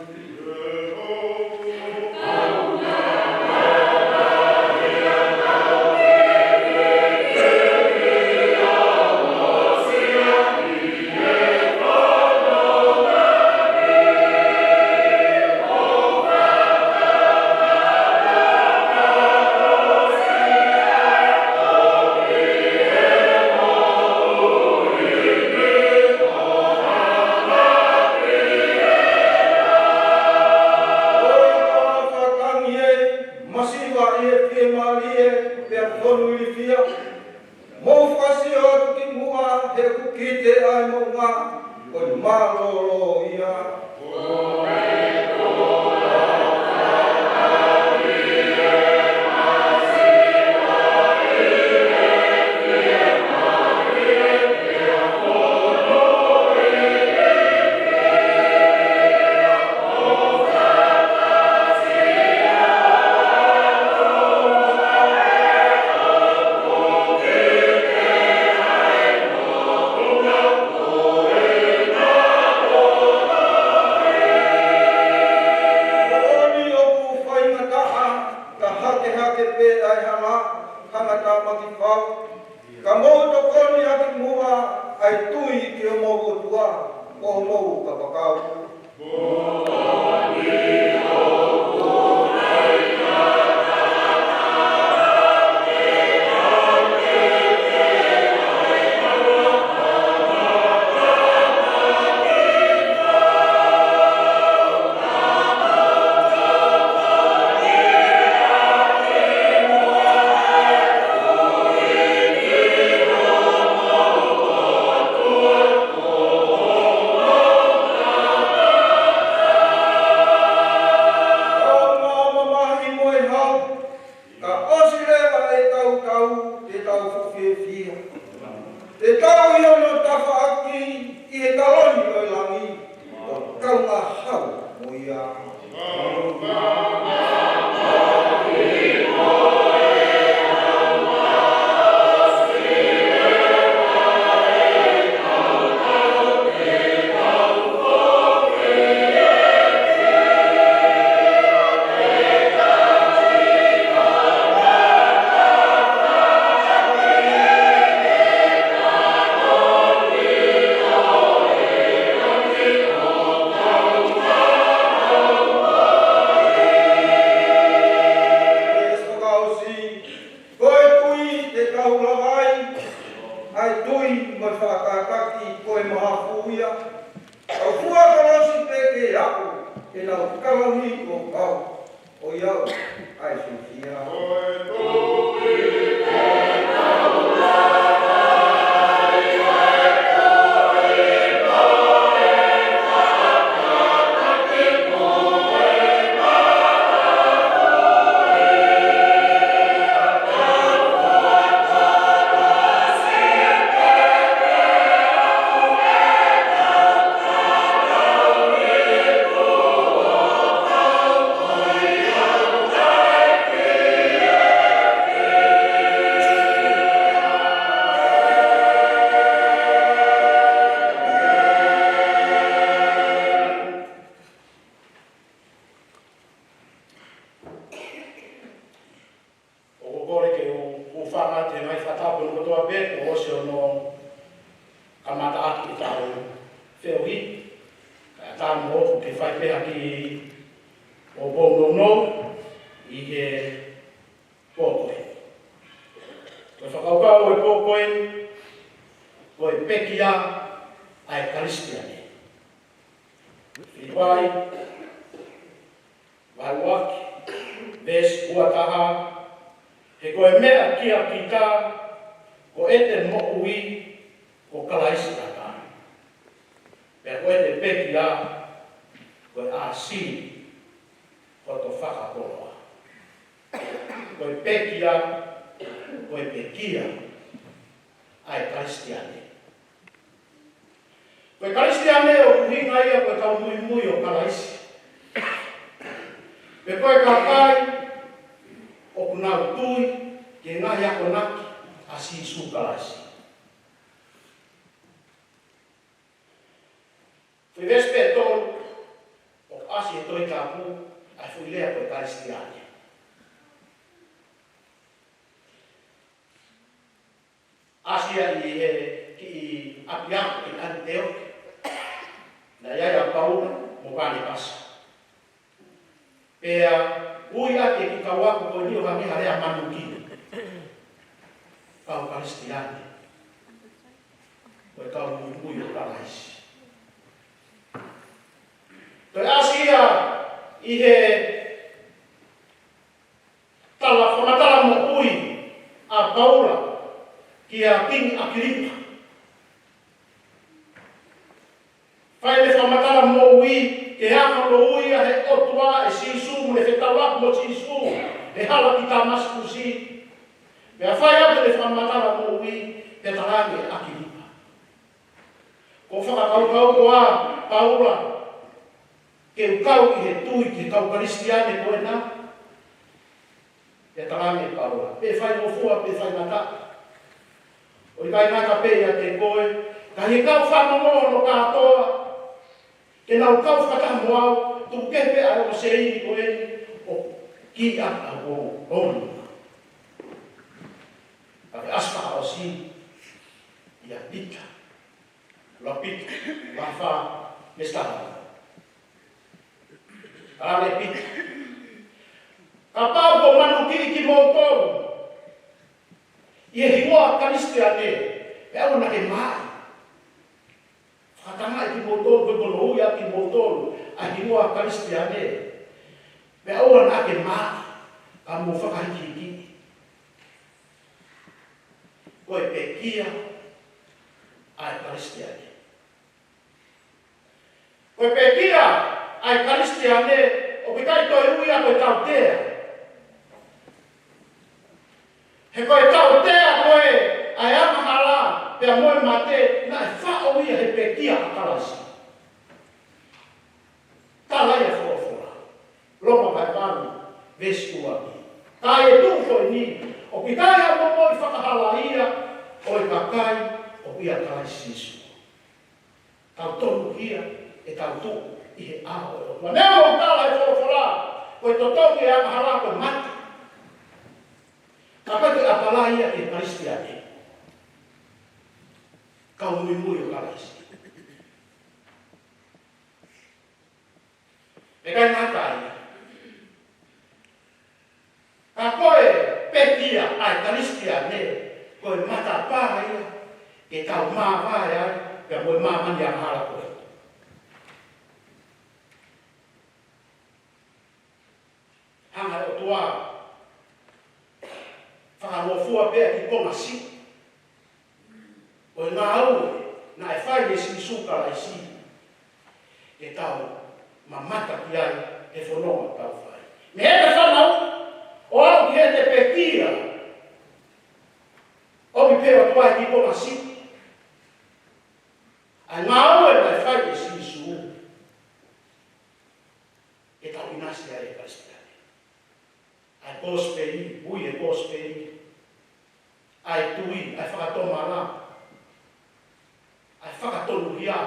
Masiva ʻi he fiemālie, pea fonu ilifia. Mou fakasio atu ki muʻa, he ʻoku kite ʻa e moʻunga, ko e mālōlō ia. Moʻoni ʻoku faingataʻa, ka hakehake pē ʻa e hala, hanga tāmaki fau. Ka mou tokoni ʻaki muʻa ʻa e tui ki homou ʻOtua, ko homou kapakau. ʻOku mau mamahi mo e hau, ka ʻosi leva ʻetau tau, te tau fuʻu fiefia. Te tau ʻi hono tafaʻaki ʻi he kalohi ʻo e langi, ʻo kaungā hau mo ia. Ko e tui te tau lava ai, ʻa e tui mo e faʻa kātaki ko e mahafu ia. Tau fua kolosi pē ke aʻu, ke nau kalohi ʻo pau, ʻo ʻi au ʻa e fiefia. Fakatapu ki he ngaahi fakatapu kotoa pē kuo ʻosi hono kamataʻaki ʻetau feohi. Kae ʻatā moʻoku ke fai pē ha kiʻi poupou nounou ʻi he pō ko eni. Ko e fakakaukau ʻo e pō ko eni, ko e pekia ʻa e Kalisitiane. Filipai, vahe ua, veesi ua taha, he ko e meʻa kia kita, ko ʻete moʻui, ko Kalaisi ʻataʻatā. Pea ko ʻete pekia, ko e ʻāsili, ko hoto fakakoloa. Ko e pekia, ko e pekia ʻa e Kalisitiane. Ko e Kalisitiane ʻoku ʻuhinga ia ko e kau muimui ʻo Kalaisi. Pe ko e kakai ʻoku nau tui ki he ngaahi akonaki ʻa Sīsū Kalaisi. Ko e veesi pē ʻe tolu ʻoku ʻasi he Tohi Tapu ʻa e foʻi lea ko e Kalisitiane. ʻAsi ia ʻi he kiʻi ʻapiako ʻi ʻAniteoke. Naʻe ʻi ai ʻa Paula mo Panepasi. Pea ui ʻaki e kiʻi kau ako ko eni ʻo hangē ha lea manuki. Kau Kalisitiane. Ko e kau muimui ʻo Kalaisi. Toe ʻasi ia ʻi he tala, fakamatala moʻui ʻa Paula kia Kingi ʻAkilipa. Fai ʻene fakamatala moʻui ki he anga hono ui ʻa e ʻOtua ʻe Sīsū mo ʻene fetaulaki mo Sīsū he hala ki Tāmasikusi. Pea fai ʻaki ʻene fakamatala moʻui, pea talaange ʻe ʻAkilipa, ko e fakakaukau koā Paula ke u kau ʻi he tui ki he kau Kalisitiane ko ena? Pea talaange ʻe Paula, pe faingofua, pe faingataʻa. ʻOku ʻikai ngata pē ʻiate koe, ka ʻi he kau fanongo hono kātoa, ke nau kau fakataha mo au, tuku kehe pē ʻa e ongo seini ko eni ʻo kiʻi ʻapi ʻa e ongo. Ka ko e ʻasi fakaʻosi ʻia Pita. Lau Pita, vahe fā, veesi taha. Talaange ʻe Pita, kapau kuo manukiʻi kimoutolu ʻi he hingoa Kalisitiane, pea ʻoua naʻa ke mā. Fakatangaʻi kimoutolu, ko hono ui ʻa kimoutolu ʻa e hingoa Kalisitiane, pea ʻoua naʻa ke mā, ka mou fakahikihiki. Ko e pekia ʻa e Kalisitiane. Ko e pekia ʻa e Kalisitiane, ʻoku ʻikai toe ui ia ko e tautea. He ko e tautea ko ē ʻa e angahala pea mo e mate, naʻe faʻo ia he pekia ʻa Kalaisi. Tala ia ʻe he folofola. Loma vahe valu, veesi ua. Ka ʻi he tuʻu ko eni, ʻoku ʻikai ha momoʻi fakahala ia ʻo e kakai ʻoku ʻia Kalaisi Sīsū. Tau tonuhia ʻetau tuʻu ʻi he ʻao ʻo e ʻOtua. Neongo ʻoku tala ʻe he folofola, ko e totongi ʻo e angahala ko e mate. Ka ko e ʻapalai ia ki he Kalisitiane, kau muimui ʻo Kalaisi. ʻIkai ngata ai, ka ko e pekia ʻa e Kalisitiane, ko e matapā ia ke tau māvae ai pea mo e māmani angahala ko ē. Hanga ʻe he ʻOtua ʻo fakangofua pē ʻa e kiʻi konga siʻi ʻo e ngāue naʻe fai ʻe Sīsū Kalaisi ke tau mamata ki ai he fononga ʻoku tau fai. Mei heʻete fanauʻi ʻo aʻu ki heʻete pekia, ʻomi pē ʻe he ʻOtua e kiʻi konga siʻi ʻa e ngāue naʻe fai ʻe Sīsū ke tau ʻinasi ai e Kalisitiane. ʻA e kosipeli, ui e kosipeli. ʻA e tui, ʻa e fakatomala. ʻA e fakatonuhia.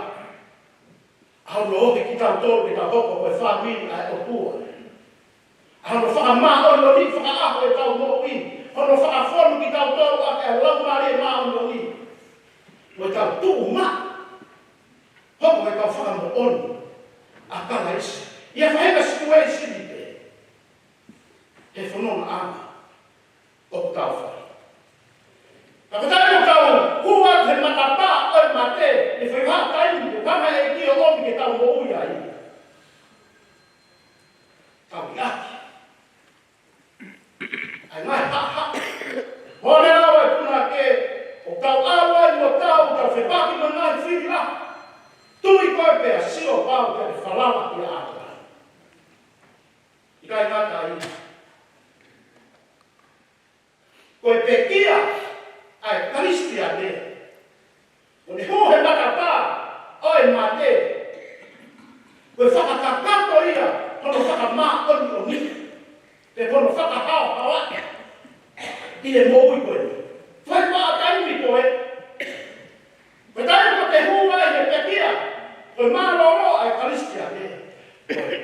ʻA hono ʻohake kitautolu ke tau hoko ko e fāmili ʻa e ʻOtua. ʻA hono fakamāʻoniʻoniʻi fakaʻaho ʻetau moʻui. Hono fakafonu kitautolu moʻoni ʻa Kalaisi ʻi ha faʻahinga situēsini pē he fononga ʻa ʻoku tau fai. Ka ko e taimi ʻoku tau hū atu he matapā ʻo e mate, ʻe fai ha taimi ʻe hanga ʻe he ʻEiki ʻo ʻomi ke tau moʻui ai. Tau liʻaki ʻa e ngaahi haʻahaʻa. Mo ne lau e punake, ʻoku tau ʻalu ai mo tau, tau fepaki mo e ngaahi fili lahi. Tui koe pea sio pau ke te falala ki he ʻAlo. ʻIkai ngata ai, ko e pekia ʻa e Kalisitiane, ʻo ne hū he matapā ʻo e mate, ko e fakakakato ia hono fakamāʻoniʻoni, pe ko hono fakahaohaoaʻi ʻi he moʻui ko eni. Fai maʻa taimi ko ē, ko e taimi ʻoku te hū ai he pekia, ko e mālōlō ʻa e Kalisitiane, ko e,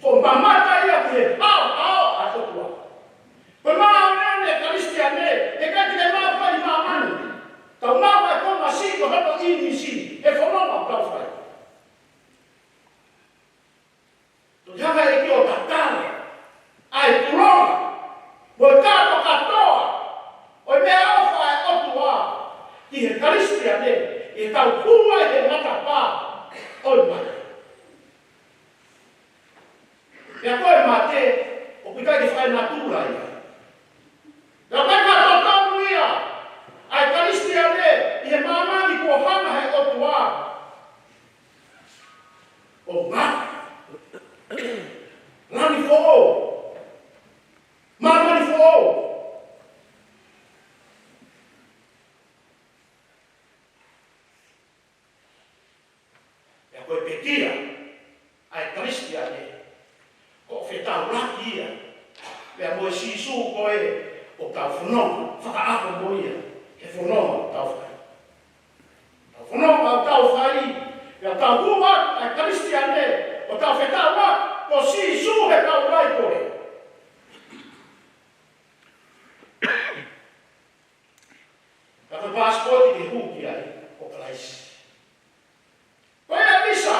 ko e mamata ia ki he haohaoa ʻa e ʻOtua. Ko e māʻoniʻoni ʻa e Kalisitiane, heʻikai te ke maʻu ʻi māmani. Tau maʻu ʻa e konga siʻi ʻo hono ʻīmisi he fononga ʻoku tau fai. Toki hanga ʻe he ʻEiki ʻo tatala ʻa e pulonga mo e kātokātoa ʻo e meʻaʻofa ʻa e ʻOtua ki he Kalisitiane, ʻi heʻetau hū ai he matapā ʻo e mate. Pea ko e mate, ʻoku ʻikai ke fai natula ia. Pea ʻikai ke totonu ia ʻa e Kalisitiane ʻi he māmani kuo hanga ʻe he ʻOtua ʻo ngāue. Lani foʻou. Māmani foʻou. Pea ko e pekia ʻa e Kalisitiane, ko e fetaulaki ia pea mo e Sīsū ko ē ʻoku tau fononga fakaʻaho mo ia he fononga ʻoku tau fai. Tau fononga ʻoku tau fai, pea tau hū atu ʻa e Kalisitiane, ʻo tau fetaulaki mo Sīsū he tau lai ko ē. Ka ko e passport ke hū ki ai ko Kalaisi. Ko e visa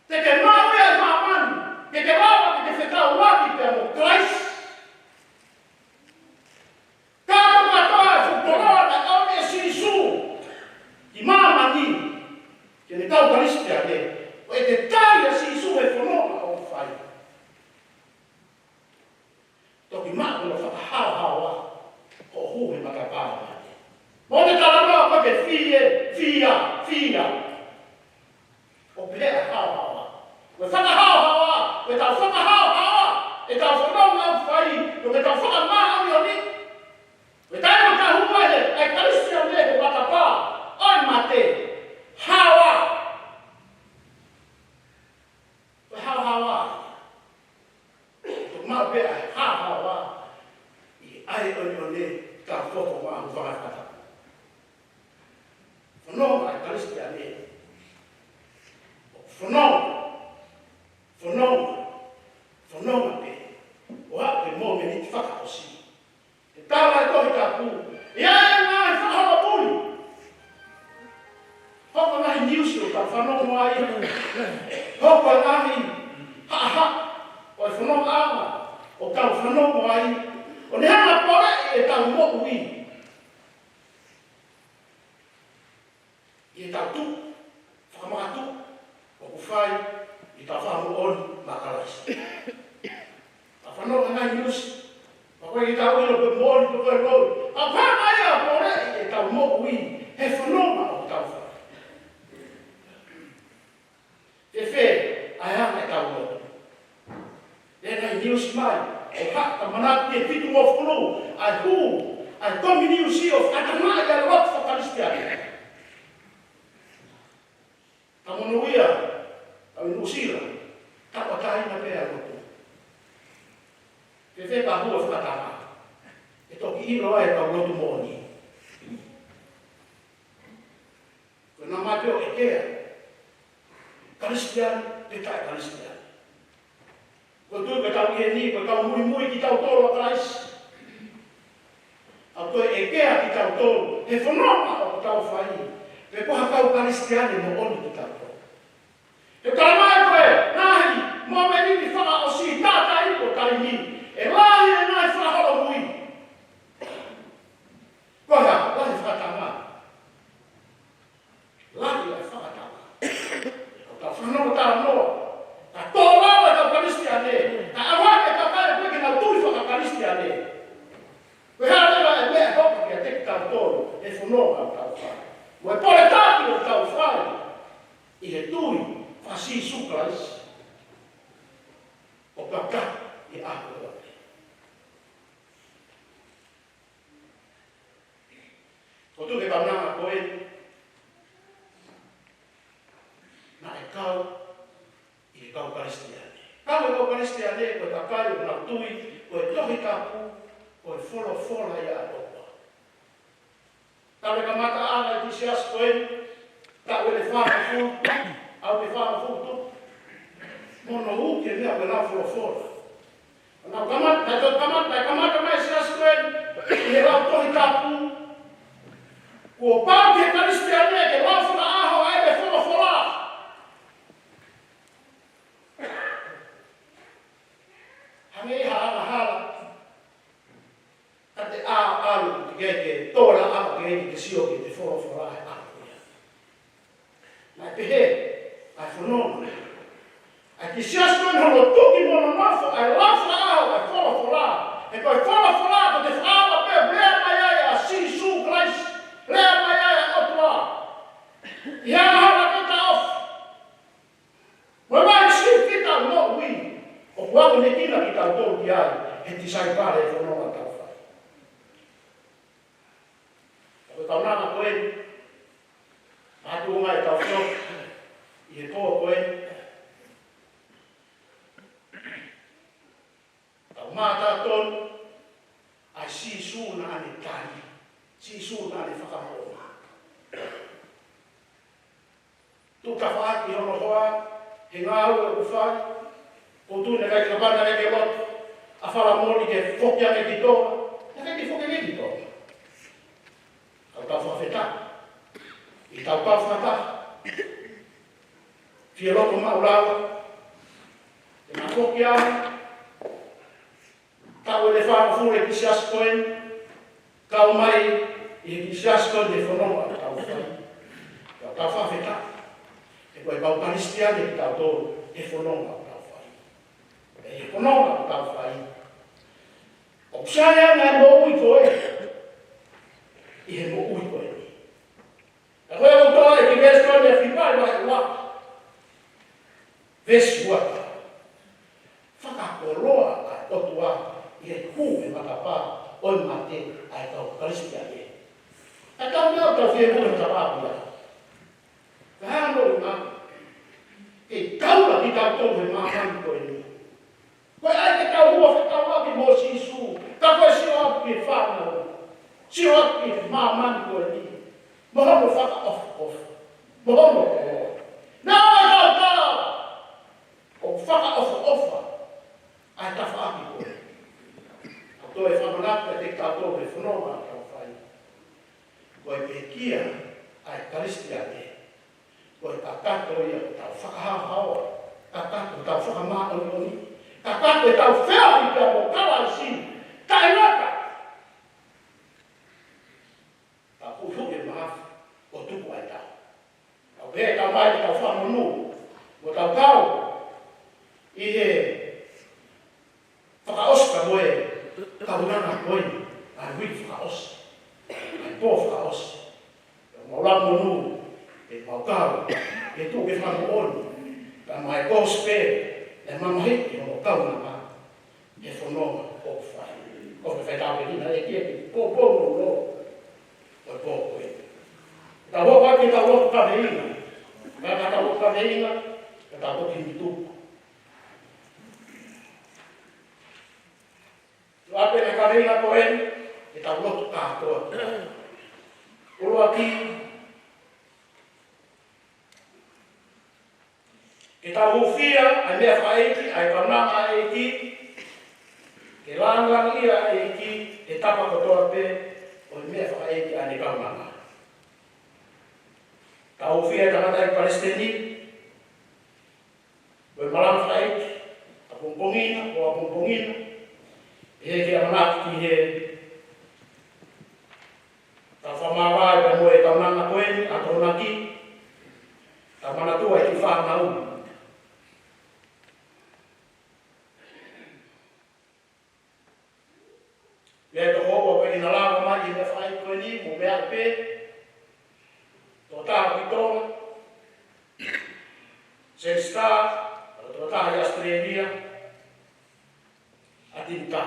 te ke maʻu ʻi māmani, ke ke lava ke ke fetaulaki pea mo Kalaisi. Ka ko e kātoa e fuʻu koloa naʻe ʻomi ʻe Sīsū ki māmani, ke ne kau Kalisitiane, ʻo ʻikai ke tali ʻa Sīsū he fononga ʻoku fai. Toki maʻu hono fakahaohaoa hoʻo hū he matapā ʻo e mate. Mo e talanoa ko e fie, fia, fia. ʻO pehē ʻa e haohaoa. Ko e fakahaohaoa, ko ʻetau fakahaohaoa ʻetau fononga ʻoku fai, ko ʻetau fakamāʻoniʻoni. Ko e taimi ʻoku tau hū ai he, ʻa e Kalisitiane he matapā ʻo e mate. Haoa. Ko e haohaoa. Toki maʻu pē ʻa e haohaoa ʻi he ʻai ʻoneʻone ka fofo maʻu fakakata. Fononga ʻa e Kalisitiane. Fononga. Fononga. Fononga pē. ʻO aʻu ki he mōmeniti fakaʻosi. ʻE tala ʻe he Tohi Tapu, ʻe ʻi ai e ngaahi fakaholopui. Hoko e ngaahi niusi ʻoku tau fanongo ai. Hoko e ngaahi haʻahaʻa ʻo e fonongaʻanga ʻoku tau fanongo ai, ʻo ne hanga ʻo poleʻi ʻetau moʻui. ʻI heʻetau tuʻu fakamakatuʻu ʻoku fai ʻi heʻetau fakamoʻoni maʻa Kalaisi. Tau fanongo he ngaahi niusi, pea ʻoku ʻikai ke tau ʻilo pe moʻoni pe ko e loi. Ka ʻoku hanga ia ʻo poleʻi ʻetau moʻui he fononga ʻoku tau fai. Fēfē ʻa e anga ʻetau lotu? Lea e ngaahi niusi mai, ʻo haʻu ʻo manatu ki he fitungofulu ʻa e hū ʻa e Komini Niusi ʻo fakatamaʻi ʻa e lotu faka-Kalisitiane. Ka monūʻia, tau ʻi Nuʻusila, tauʻatāina pē ʻa e lotu. Fēfē ka hū ʻo fakatama? ʻE toki ʻilo ai ʻetau lotu moʻoni. Ko e nā mate ʻo ʻekea. Kalisitiane pe taʻe Kalisitiane. Ko e tui ko ʻetau ʻi heni, ko ʻetau muimui kitautolu ʻa Kalaisi. ʻA ko e ʻekea kitautolu he fononga ʻoku tau fai, pe ko ha kau Kalisitiane moʻoni kitautolu. He talamai ko e ngaahi momeniti fakaʻosi, taʻu ʻe taha ʻi he taimi ni, ʻe lahi e ngaahi fakaholomui. Ko e hā? Lahi e fakatanga. Lahi e fakatanga. Ka fanongo talanoa, ka tō lalo e kau Kalisitiane, ka ʻave e kakai ko ē ke nau tui faka-Kalisitiane. Ko e hā leva e meʻa ʻe hoko kiate kitautolu he fononga ʻoku tau fai, mo e pole taki ʻoku tau fai ʻi he tui faka-Sīsū Kalaisi ʻoku kakato ʻi he ʻaho kotoa pē? Ko e tuʻu he kaunanga ko ē, naʻe kau ʻi he kau Kalisitiane. Kau he kau Kalisitiane ko e kakai ʻoku nau tui ko e Tohi Tapu ko e folofola ia ʻa e ʻOtua. Talu e kamataʻanga e kiʻi siasi ko ē, taʻu ʻe fāngofulu, ʻaho ʻe fāngofulu, mo nau uki e meʻa ko e lau folofola. Naʻe kamata, naʻe kamata, naʻe kamata mai e siasi ko ē ʻi he lau Tohi Tapu. Kuo pau ki he Kalisitiane ke lau fakaʻaho ʻa e folofola. Hangē ha angahala, ka te ʻalu, ʻalu, ke, ke tō lalo, ke, ke sio ki he folofola ʻa e ʻOtua. Naʻe pehē ʻa e fononga ʻa e kiʻi siasi ko ē, hono tuki mo hono nofo ʻa e lau fakaʻaho ʻa e folofola. He ko e folofola ko e fakaava pē, lea mai ai ʻa Sīsū Kalaisi, lea mai ai ʻa e ʻOtua. ʻI he angahala ke taʻofi. Mo e mai si kita moʻui, ʻoku akonekina kitautolu ki ai he tisaipale he fononga ʻoku tau fai. Ko e kaunanga ko ē, ʻa e tuʻunga ʻetau fio ʻi he pō ko ē, tau mātā tonu ʻa e Sīsū naʻa ne tali, Sīsū naʻa ne fakamoʻoni. Tuʻu tafaʻaki hono hoa he ngāue ʻoku fai, ʻoku tuʻu naʻe ʻikai ke kapana ke loto, ʻa fala moli ke foki ange ki Tonga, naʻe ʻikai ke foki ange ki Tonga. Ka tau fakafetaʻi, ʻi he tau fakataha, fie loto maʻu lava, ʻe na foki ange, taʻu ʻe fāngofulu e kiʻi siasi ko ē, kau mai ʻi he kiʻi siasi ko ē he fononga ʻoku tau fai. Ka tau fakafetaʻi, he ko e kau Kalisitiane kitautolu he fononga ʻoku tau fai. ʻI he fononga ʻoku tau fai, ʻoku sai ange ʻa e moʻui ko ē ʻi he moʻui ko eni. Ka ko e ʻoku tau ʻai ki he veesi ko eni ʻa Filipai vahe ua, veesi ua. Fakakoloa ʻa e ʻOtua ʻi he hū he matapā ʻo e mate ʻa e kau Kalisitiane. ʻA e tau meʻa ʻoku tau fiemaʻu he matapā ko ia. Ka hano ʻuhinga, ʻe taula kitautolu he māmani ko eni. Ko e ʻai ke tau hua fetaulaki mo Sīsū, ka ko e sio atu ki he fānau, sio atu ki he māmani ko eni, mo hono fakaʻofoʻofa, mo hono koloa. Naʻa ʻe tautau ʻo fakaʻofoʻofa ʻa e tafaʻaki ko ē. ʻOku toe fakamanatu kiate kitautolu he fononga ʻoku tau fai, ko e pekia ʻa e Kalisitiane, ko e kakato ia ʻetau fakahaohaoa, kakato ʻetau fakamāʻoniʻoni, kakato ʻetau feohi pea mo Kalaisi, taʻengata. Tau huhuʻi e mahafu ʻo tuku ai tau. Tau pehē tau mai ke tau fakamonū, mo tau kau ʻi he fakaʻosi ka mo e kaunanga ko eni, ʻa e uike fakaʻosi, ʻa e pō fakaʻosi. Ke mau lava monū, ke mau kau, ke tuʻu ke fakamoʻoni, ka mai kosipeli, ʻe mamahiʻi hono kaunanga he fononga ʻoku fai. Ko e fai tau pē kina e kia ki pōpō mo lo, ko e pō ko ē. Tau hoko atu ki he tau lotu kaveinga, ka ka tau lotu kaveinga, ka tau lotu ki he tupu. Tau ʻai pē ʻa e kaveinga ko eni, ke tau lotu kātoa. ʻUluaki, ke tau hūfia ʻa e meʻa fakaʻeiki, ʻa e kaunanga ʻa e ʻEiki, ke lāngilangiʻia ʻa e ʻEiki he tapa kotoa pē ʻo e meʻa fakaʻeiki ʻa ʻene kaunanga. Tau hūfia ʻa e tangataʻeiki palesiteni, Ko e malanga fakaʻeiki ʻapongipongi ni, ko ʻapongipongi ni, ʻe ke ʻamanaki ki he tau fakamāvae pea mo e taunanga ko eni, ʻa Tokonaki, tau manatua e kiʻi fānau. Meʻa toko ua pē ʻi he lava mai ʻi he meʻa fakaʻeiki ko eni, mo e meʻa pē, Tokotaha ʻi Tonga, Sensita, Tokotaha ʻi Australia, ʻa Tinitā.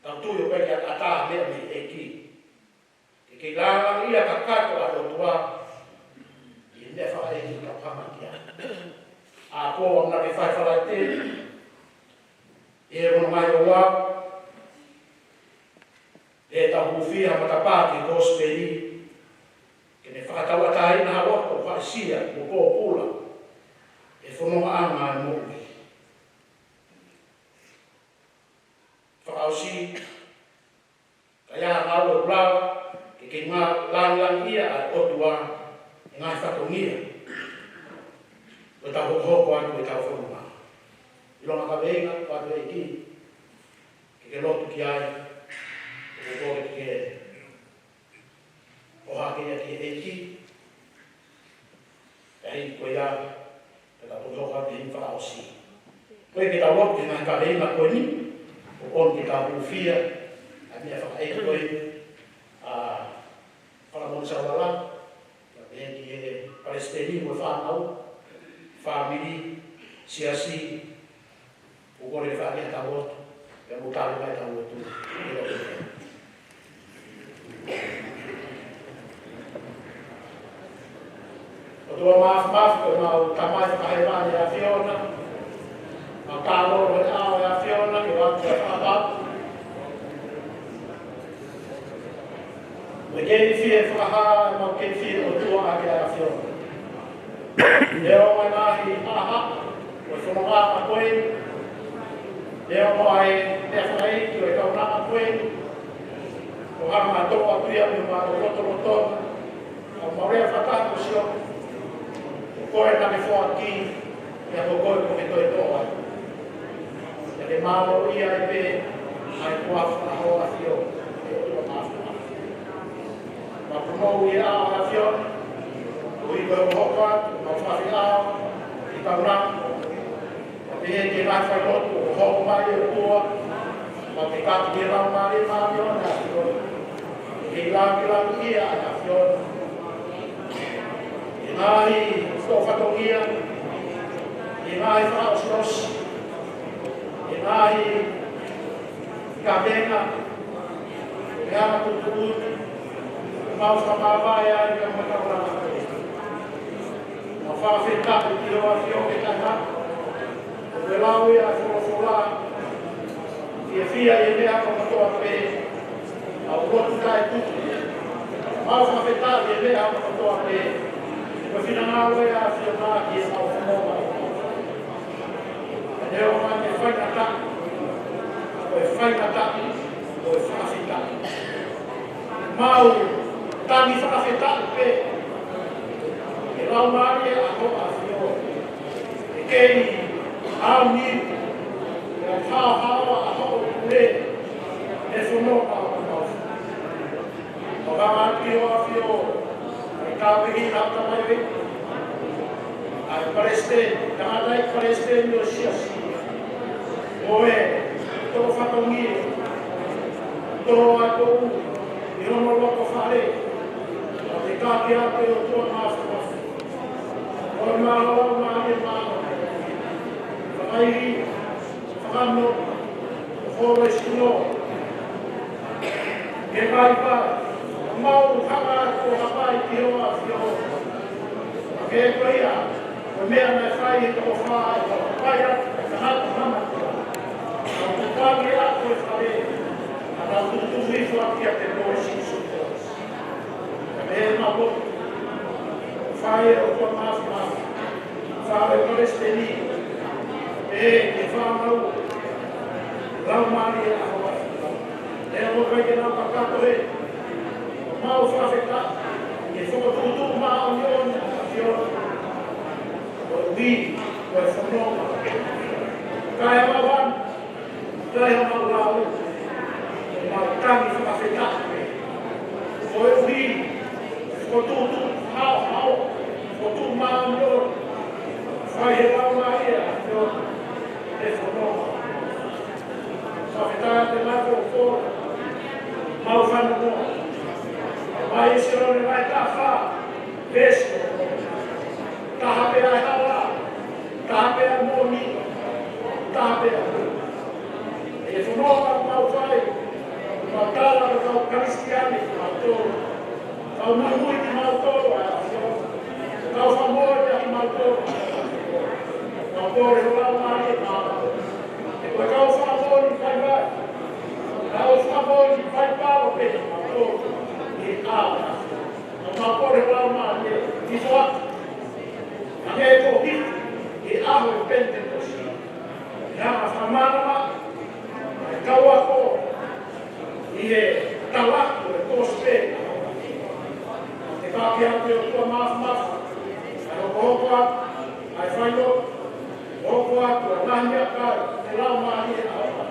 Tau tui ʻoku ʻikai ke ʻatā ha meʻa mei he ʻEiki. Ke ke lāngilangiʻia kakato ʻa e ʻOtua ʻi he meʻa fakaʻeiki ʻoku tau hanga ki ai. ʻA ko ʻamanaki ke fai Falaite, ʻi he ono mai ʻo ua, ʻe tau hūfia ha matapā ki he kosipeli, ke ne fakatauʻatāina ha loto ʻoku haʻisia mo pōpula he fonongaʻanga ʻo e moʻui. Fakaʻosi, ka ʻi ai ha ngāue ʻoku lava ke ke lāngilangiʻia ʻa e ʻOtua he ngaahi fatongia ʻoku tau hokohoko atu ʻetau fononga. ʻIlonga kaveinga, ʻoatu ʻe he ʻEiki ke ke lotu ki ai, ʻo ke ke ʻohake ia ki he ʻEiki. Pea hili ko ia, pea tau toki hoko atu he fakaʻosi. Ko ia ke tau lotu ki he ngaahi kaveinga ko eni, ʻo ʻomi ke tau hūfia ʻa e meʻa fakaʻeiki ko eni, ʻa Fakamoʻoni Saulala, pea pehē ki he palesiteni mo e fānau, fāmili, siasi, ʻoku kole ke fai ʻetau lotu, pea mou tali mai ʻetau lotu. ʻOtua Māfimafi, ko ʻemau Tamai Fakahēvani ʻa e ʻAfiona, mau tālolo he ʻao ʻo e ʻAfiona, ke ʻoatu ʻa e fakatapu. Mo e kei fie fakahā, ʻemau kei fie ʻOtua ʻaki ʻa e ʻAfiona. Neongo e ngaahi haʻahaʻa ʻo e fononga ko eni, neongo ʻa e meʻa fakaʻeiki ʻo e kaunanga ko eni, ʻoku hanga ʻo toʻo atu ia mei homau lotolotonga, ʻo mau lea fakataha mo Sihova, ko koe naʻa ke foaki, pea ko koe ʻoku ke toe toʻo ai. Pea ke mālōʻia ai pē ʻa e kuafu ʻa ho ʻAfio, ʻe ʻOtua Māfimafi. Mau punou ʻi he ʻao ʻo e ʻAfiona, koeʻuhi ko e hokohoko atu ʻemau fakaʻaho, ʻi he kaunanga, pea pehē ki he ngaahi failotu ʻoku hoko mai, ʻe ʻOtua, mau kei kaka ki he Laumālie Māʻoniʻoni ʻo e ʻAfiona, ke lāngilangiʻia ʻa e ʻAfiona ʻi he ngaahi toʻo fatongia, ʻi he ngaahi fakaʻosiʻosi, ʻi he ngaahi kavenga, ʻi he ngaahi tuʻutuʻuni, mau fakamāvae ai pea mo e kaunanga. Mau fakafetaʻi ki ho ʻAfio ke taha, ʻoku lau ia ʻa e folofola, fiefia ʻi he meʻa kotoa pē, ʻa e lotu taʻetuku. Mau fakafetaʻi ʻi he meʻa kotoa pē, ko e finangalo ia ʻa e ʻAfiona ki heʻemau fononga. Neongo ʻene faingataʻa, ko e faingataʻa, ko e fakafetaʻi. Mau tangi fakafetaʻi pē, ʻe Laumālie ʻa ho ʻAfio, ʻe kei auni, ʻe haohaoa ʻa hoʻo pule, he fononga ʻo mau. ʻOku mau ʻoatu ki ho ʻAfio, ʻa e kau ʻi he ʻatamai, ʻa e palesiteni, tangataʻeiki palesiteni ʻo e siasi, ʻo e toʻo fatongia, toʻo ʻa e pou ʻi hono loto fale, ʻo ke taki atu, ʻe ʻOtua Māfimafi, ʻo e mālō, mālie, mālō, fakaʻili, fakano, holo e sino. Ke paipa, mau hanga ʻo hapai ki ho ʻAfio. Ke ko ia, ko e meʻa naʻe fai ʻe he toko fā, ʻe pai atu, ʻe tangata mama. Mau kupangi atu e fale, ʻa tau tutu hifo atu kiate koe Sīsū. Pea mau lotu, fai ʻe ʻOtua Māfimafi, fai ʻe he palesiteni, ʻe he fānau, Laumālie ʻa ho ʻAfio. ʻE ʻoku ʻikai ke nau kakato he, mau fakafetaʻi, ʻi he fokotuʻutuʻu māʻoniʻoni ʻa e ʻAfiona. Koeʻuhi, Ko e fononga, kae mau ʻalu, kae mau ʻalu, mau tangi fakafetaʻi. Koeʻuhi, fokotuʻutuʻu haohaoa, fokotuʻu māʻoniʻoni, fai ʻe he Laumālie ʻo e ʻAfiona e fononga. Fakafetaʻi atu e maʻu ko e, mau fanongo mai ʻi Sione vahe taha fā, veesi taha pē ʻa e hala, taha pē ʻa e moʻoni, taha pē ʻa e moʻoni. ʻE fononga mau fai, mau tala ʻo kau Kalisitiane, mau tō. Kau muimui kimautolu ʻa e ʻAfiona. Kau fakamoʻoni ʻa kimautolu. Kau kole ho Laumālie ʻo maʻu. Ko e kau fakamoʻoni fai vai. Kau fakamoʻoni fai palo pē kimautolu. ʻI he ʻao. Kau kole ho Laumālie ʻi fua. Ka me ko hiki ʻi he ʻaho ʻo e Penitekosi. Naʻa fakamānava ʻa e kau ako ʻi he tala ʻo e kosipeli. Ke pāki atu ʻe he ʻOtua Māfimafi ʻa e hokohoko atu ʻa e failotu, hokohoko atu ʻa e ngaahi meʻakai ʻo e Laumālie ʻo e ʻAfiona.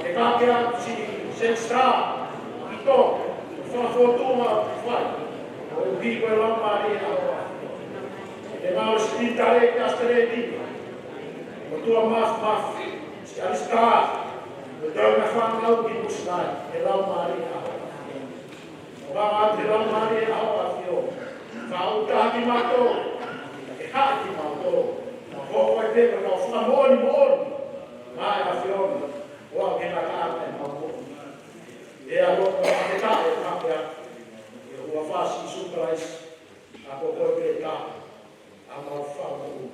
Ke pāki atu siʻi Sēnesi Star ʻi Tonga, fakafōtunga ʻo fai, koeʻuhi ko e Laumālie ʻo e ʻAfiona. Ke mau siʻi tale ki ʻAositelēlia, ʻOtua Māfimafi, siʻi ʻAlisi Kaa, mo e toenga fānau ki Nuʻusila, ʻe Laumālie ʻo e ʻAfiona. ʻOku ʻoatu ʻe he Laumālie ʻo e ʻAfiona, fakaʻuta kimautolu, ke haʻi kimautolu, mo hoko ai pē ko e kau fakamoʻoni moʻoni maʻa e ʻAfiona, ʻo aʻu ki he ngataʻanga ʻemau moʻui. ʻE ʻAlo, fakafetaʻi ʻa e ʻaho ni, ʻi he huafa ʻo Sīsū Kalaisi, ʻa ia ko koe pē taha, ʻa homau Fakamoʻui.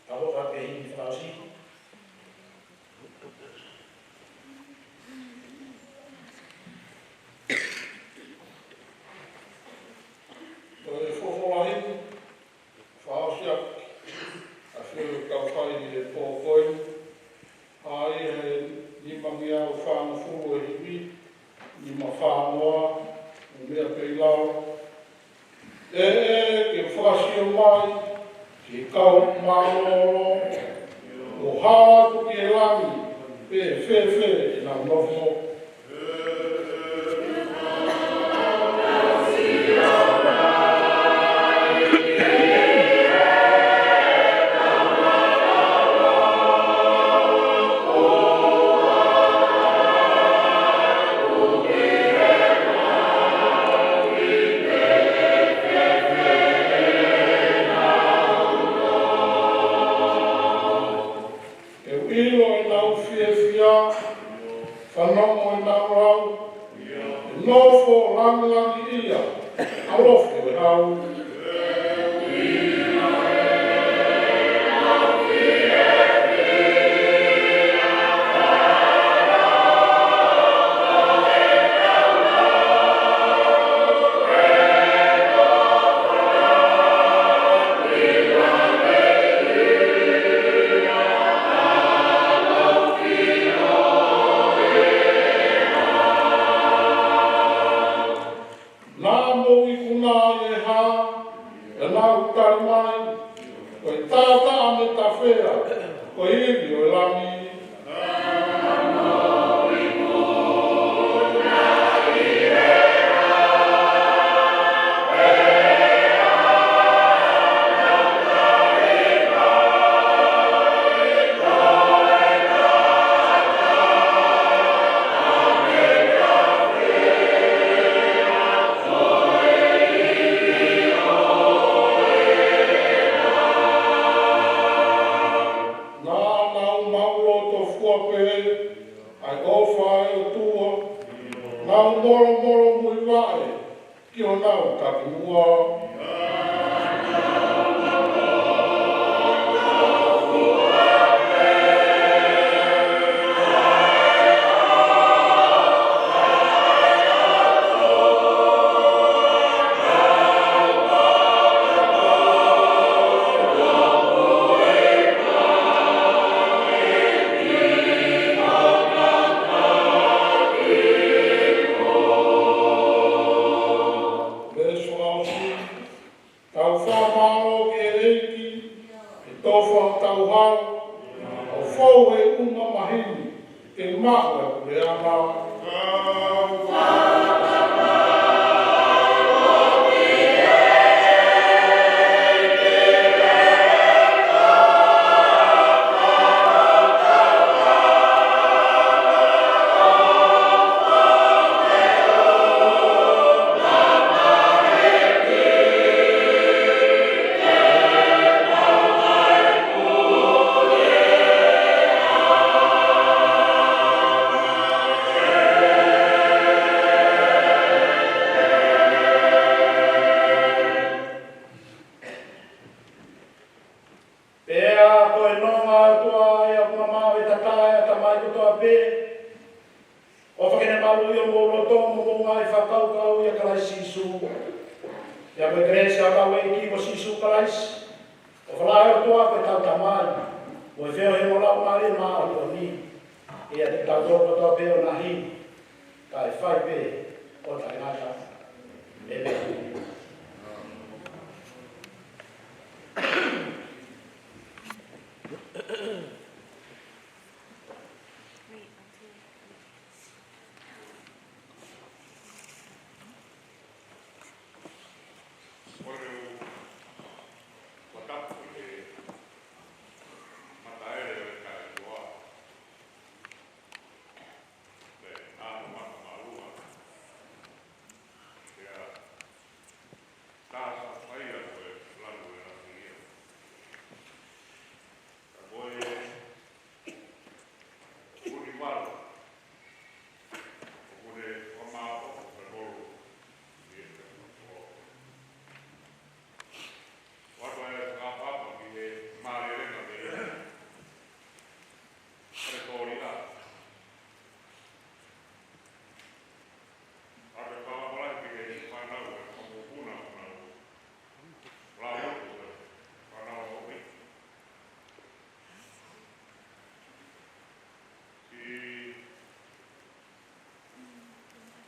Ka hoko atu e himi fakaʻosi. Ko e folofola himi fakaʻosi ʻa e ʻAfiona ʻoku tau fai ʻi he pō ko eni. ʻA ia he nimangeau fāngofulu e himi, nima fā noa, ʻo meʻa pē ʻi lalo. ʻE, ʻe, ke fakasio mai ki he kau mālōlō, ʻo hala atu ki he langi, pe fēfē ʻenau nofo. ʻE ʻilo ʻenau fiefia, fanongo ʻenau lau, ʻe nofo langilangiʻia ʻa Lofi ʻo e Hau. Naʻa mou ikuna ʻi he hā, ʻenau tali mai, ko e taʻataʻa mei Tafea, ko e ivi ʻo e langi. Naʻa nau maʻuloto fua pehē ʻa e ʻofa ʻa e ʻOtua, nau molomolo muivaʻe ki honau takimuʻa. Pea ko e kelesi ʻa hotau ʻEiki ko Sīsū Kalaisi, ʻofa lahi ʻa e ʻOtua ko ʻetau Tamai, mo e feohi ʻa e Laumālie Māʻoniʻoni, ke ʻiate kitautolu kotoa pē ʻo nahī, kae fai pē ʻo taʻengata. ʻĒmeni.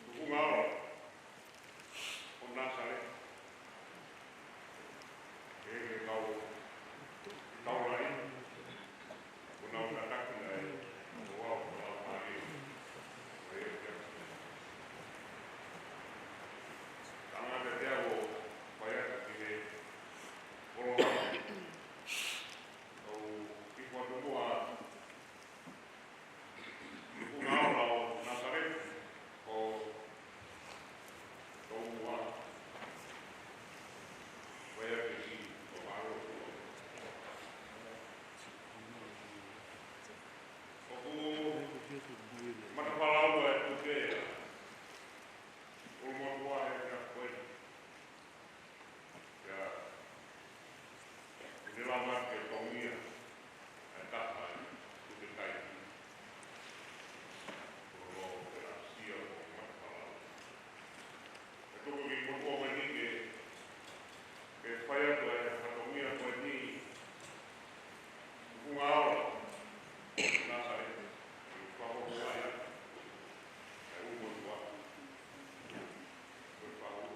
Tufungaola ʻo Nāsaleti. ʻE ke kau, kau lai, ʻo nau tataki ai, ʻo au, ʻo au mai, ʻo e kia. Tangata te au, ʻo fai atu ki he, ʻo loa. ʻO ki fua tumua, Tufungaola ʻo Nāsaleti, ʻo tomuʻa, ʻo ia ke si, ʻo mālō. ʻOku matapalaua e tupe ʻa ʻUlumotuʻa he kia koe. Pea, ʻi he lava ke tongia, ʻa e taha, ʻi he taimi. Ko lo ke asia ko matapalaua. ʻE tuku ki motuʻa mai ni ke, ke fai atu ʻa e fatongia ko eni, Tufungaola, Nāsaleti, ʻi Fahoku ai, ʻa e ʻUlumotuʻa, ko e Fahoku.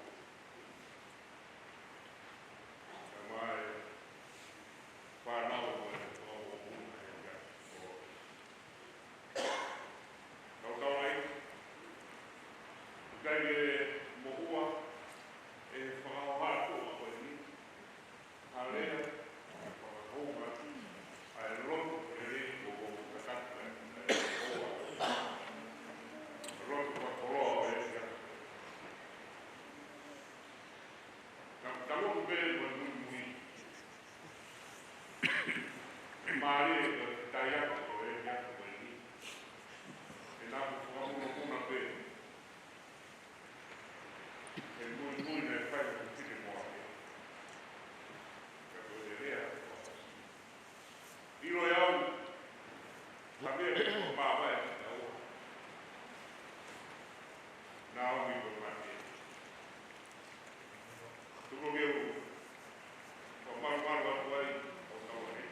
Ka, ka lotu pē mo e muimui. ʻE mālie ko e taiako ko e kia ko e ni. ʻE naʻa ku fakamunamuna pē. ʻE muimui naʻe fai mo Fitimoake. Ka ko e lea. ʻIlo e au, ka mea ko māvae ki taua. Naomi ko mate. Tuku ke u, ko malumalu atu ai, ʻo tau ai.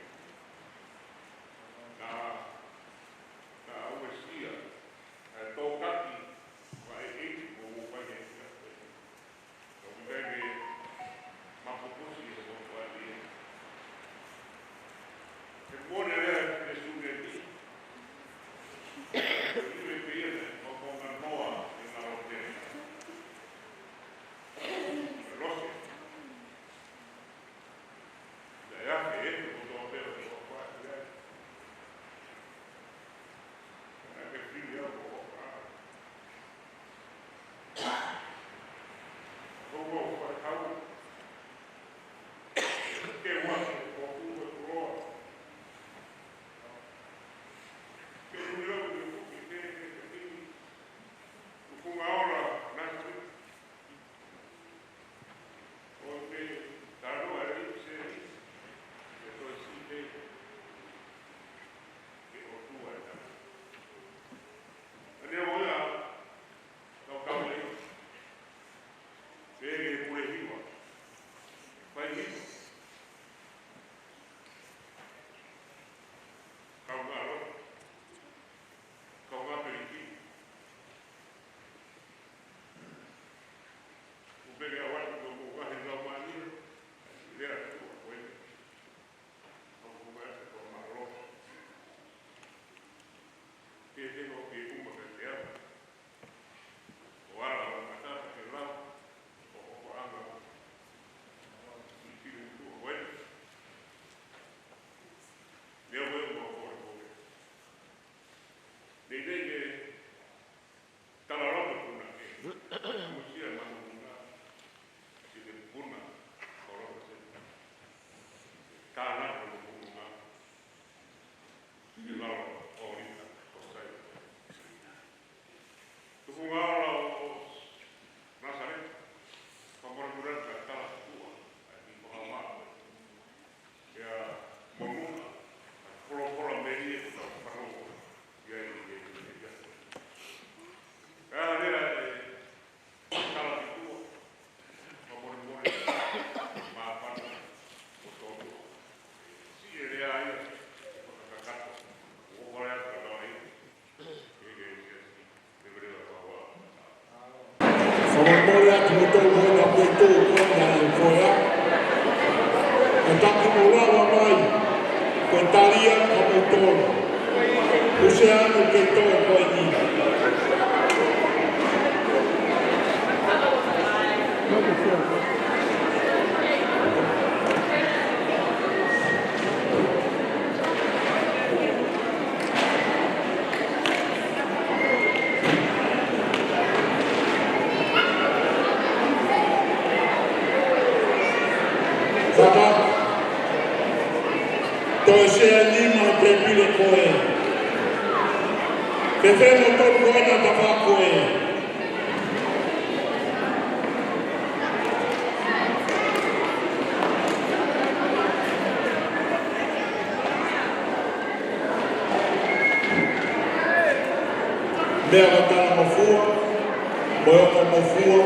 Kaungā lotu, kaungā peliki, ʻoku pehē ʻa e ʻOtua ko e ngaahi lau mālie, lea ʻa e ʻOtua ko eni. ʻOku ʻomai ʻa e fakamālō. Ke te no ke uma ke te ama. ʻO ala ʻo kata ke lau, ʻo hoko anga. Ki te ʻOtua ko eni. Lea ʻo e ʻOtua ko eni. Nei nei ke tala loto puna ke. Musia manu puna. Sine puna. Koro sine. Tala loto puna. Sine lalo o rita. Ko sai. Tufunga ola ʻo Nasareta. Fakamolemole ka tala ki tuʻa. ʻAi ki ko hawa. Ia monuna. Folofola melie ko tau fanongo. Ia, ia, ia, ia. Ka lea e tala ki tuʻa. Fakamolemole. Māfana. Ko tō tuʻa. Siʻi e lea ia. Fakakakato. Ko vale atu ka lava ia. Ke, ke, ke, ke. Fakamolemole atu mo tau hoi na kei tō ko na e koea. E taki mo lava mai. Ko e talia ka mo tō. Kusia anu kei tō ko eni. Saka, toe sea nima te pile koe. Ke feno tolu koe na tapa koe. Meʻa ka tala mo fua, mo e ʻoka mo fua,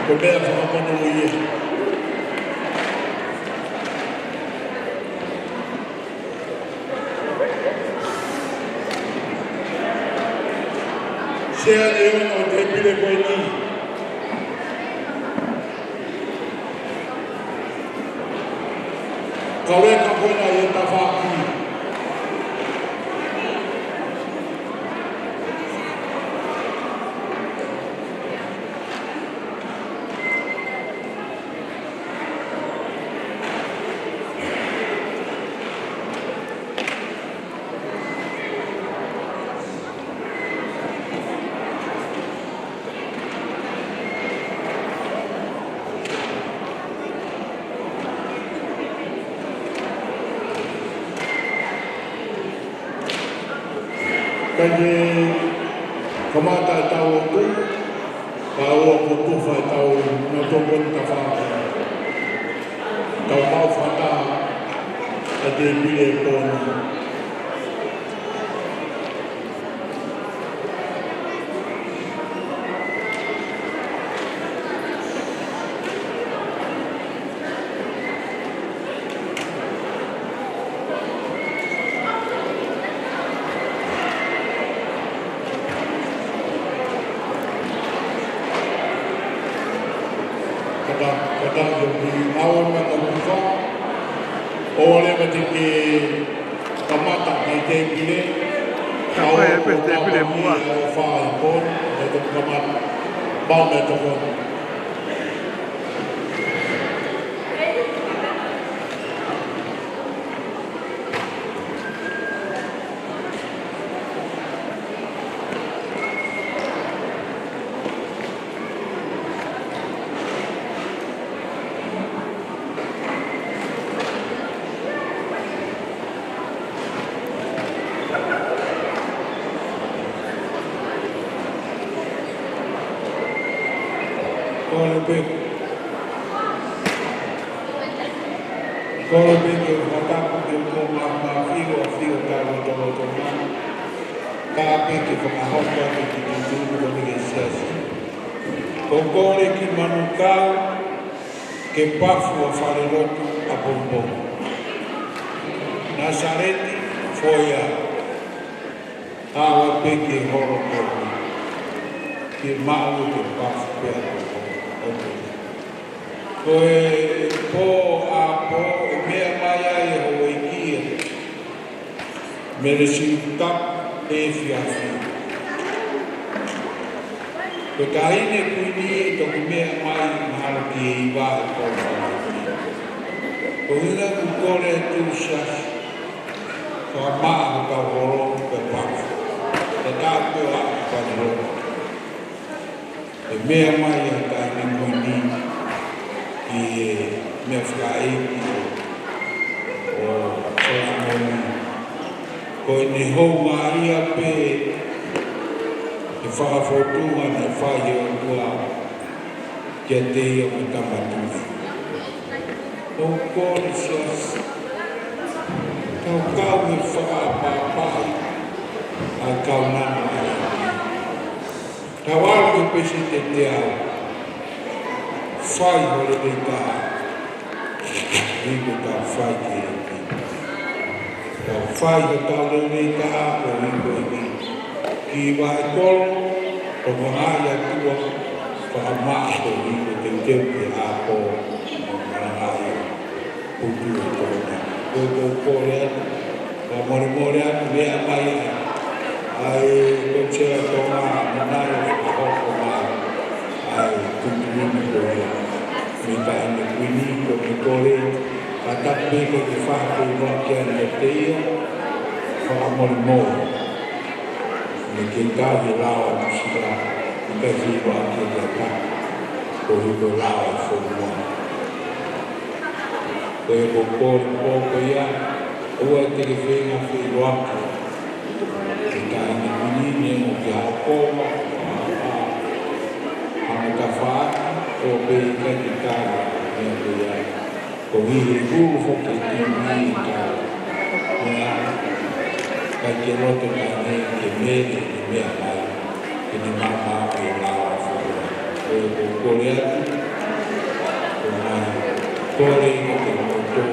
ko e meʻa fakamonū ia. Sea ʻe ono te pile ko eni. Ka leka ko ena ʻi he tafaʻaki. Kae kamata e tau ʻoku, ka ua ko tufa e tau na tokoni tafaʻaki. Tau mau fata a te pile e pōni. Kata, kata, ʻio, ki ʻaua mata muka. ʻO leva te ke kamata ki he tēpile. Ka ko e ʻaua pe ko tēpile tapa muʻa. Ia ʻo fai pon, ʻe toki kamata. Mau me toko. Kole pē. Kole pē ke fakatapu ke mo ma, ma filo, filo ka loto, loto ma. Ka pē ke fakahoko atu ki tuʻutuʻuni ko eni ki he siasi. Ko Kole ki Manukau, Ke pafu ʻa falelotu ʻapongipongi. Nasaleti, foʻi ʻā. ʻAve pē ki he holo ko eni. Ke maʻu ke pafu pē ʻapongipongi. Ko e pō ʻapō, ʻe meʻa mai ai ʻa e houʻeiki ia. Melesi Tapu, efiafi. Ko e taʻahine kuini ʻe toki meʻa mai mahalo ki he hiva ʻo e pō. Ko e ʻuhinga ʻoku kole atu Siaosi, fakamaʻa hotau holo ko e pafu. Tatau pē ʻa e falelotu. ʻE meʻa mai ʻa e taʻahine kuini ki he meʻa fakaʻeiki ʻo, ʻo Solomoni. Ko ʻene houngaʻia pē ʻa e fakafōtunga naʻe fai ʻe he ʻOtua kiate ia mo e tama tuʻi. ʻOku kole Siaosi, tau kau he fakaʻapaʻapaʻi ʻa e kaunanga ʻa e ʻEiki. Tau ʻalu ki he peseti ʻe teau. Fai ho lelei taha. Hiko tau fai ki he ʻEiki. Tau fai hotau lelei taha ko e hiko ʻEiki. Ki vahe kolo, tokongaʻi ʻa e ʻOtua, fakamaʻa ko e hiko teuteu ki he ʻapō, mo malangaʻi ʻa e putu ʻo e Tonga. Ko e ʻoku ou kole atu, fakamolemole atu, meʻa mai ʻa e Kōnisela Tonga, naʻa nau fakahoko mai ʻa e tuʻutuʻuni ko ia. Mei he taʻahine kuini, ko e kole, ka tapu pē ko e fakafeʻiloaki kiate ia, fakamolemole. Mei he kei tau he lao ʻa Tusila, ʻikai feʻiloaki kiate ia, ko e hiko lao ʻa e fonua. Ko e ʻoku ou kole pō ko ia, ʻoua te ke feinga feʻiloaki. Ke taʻahine kuini, neongo ke haʻu koa, ʻa, ʻa, ʻa mo tafaʻaki, ʻo pehē ʻikai ke tau, meʻa ko ia. Ko e hulu foki ki he ʻEiki. Meʻa, ʻikai ke loto taʻahine ke mele, ke meʻa mai, ke ne maʻu e lao ʻa e fonua. Ko e ʻoku ou kole atu, ko e ngaahi kole ʻa e motu,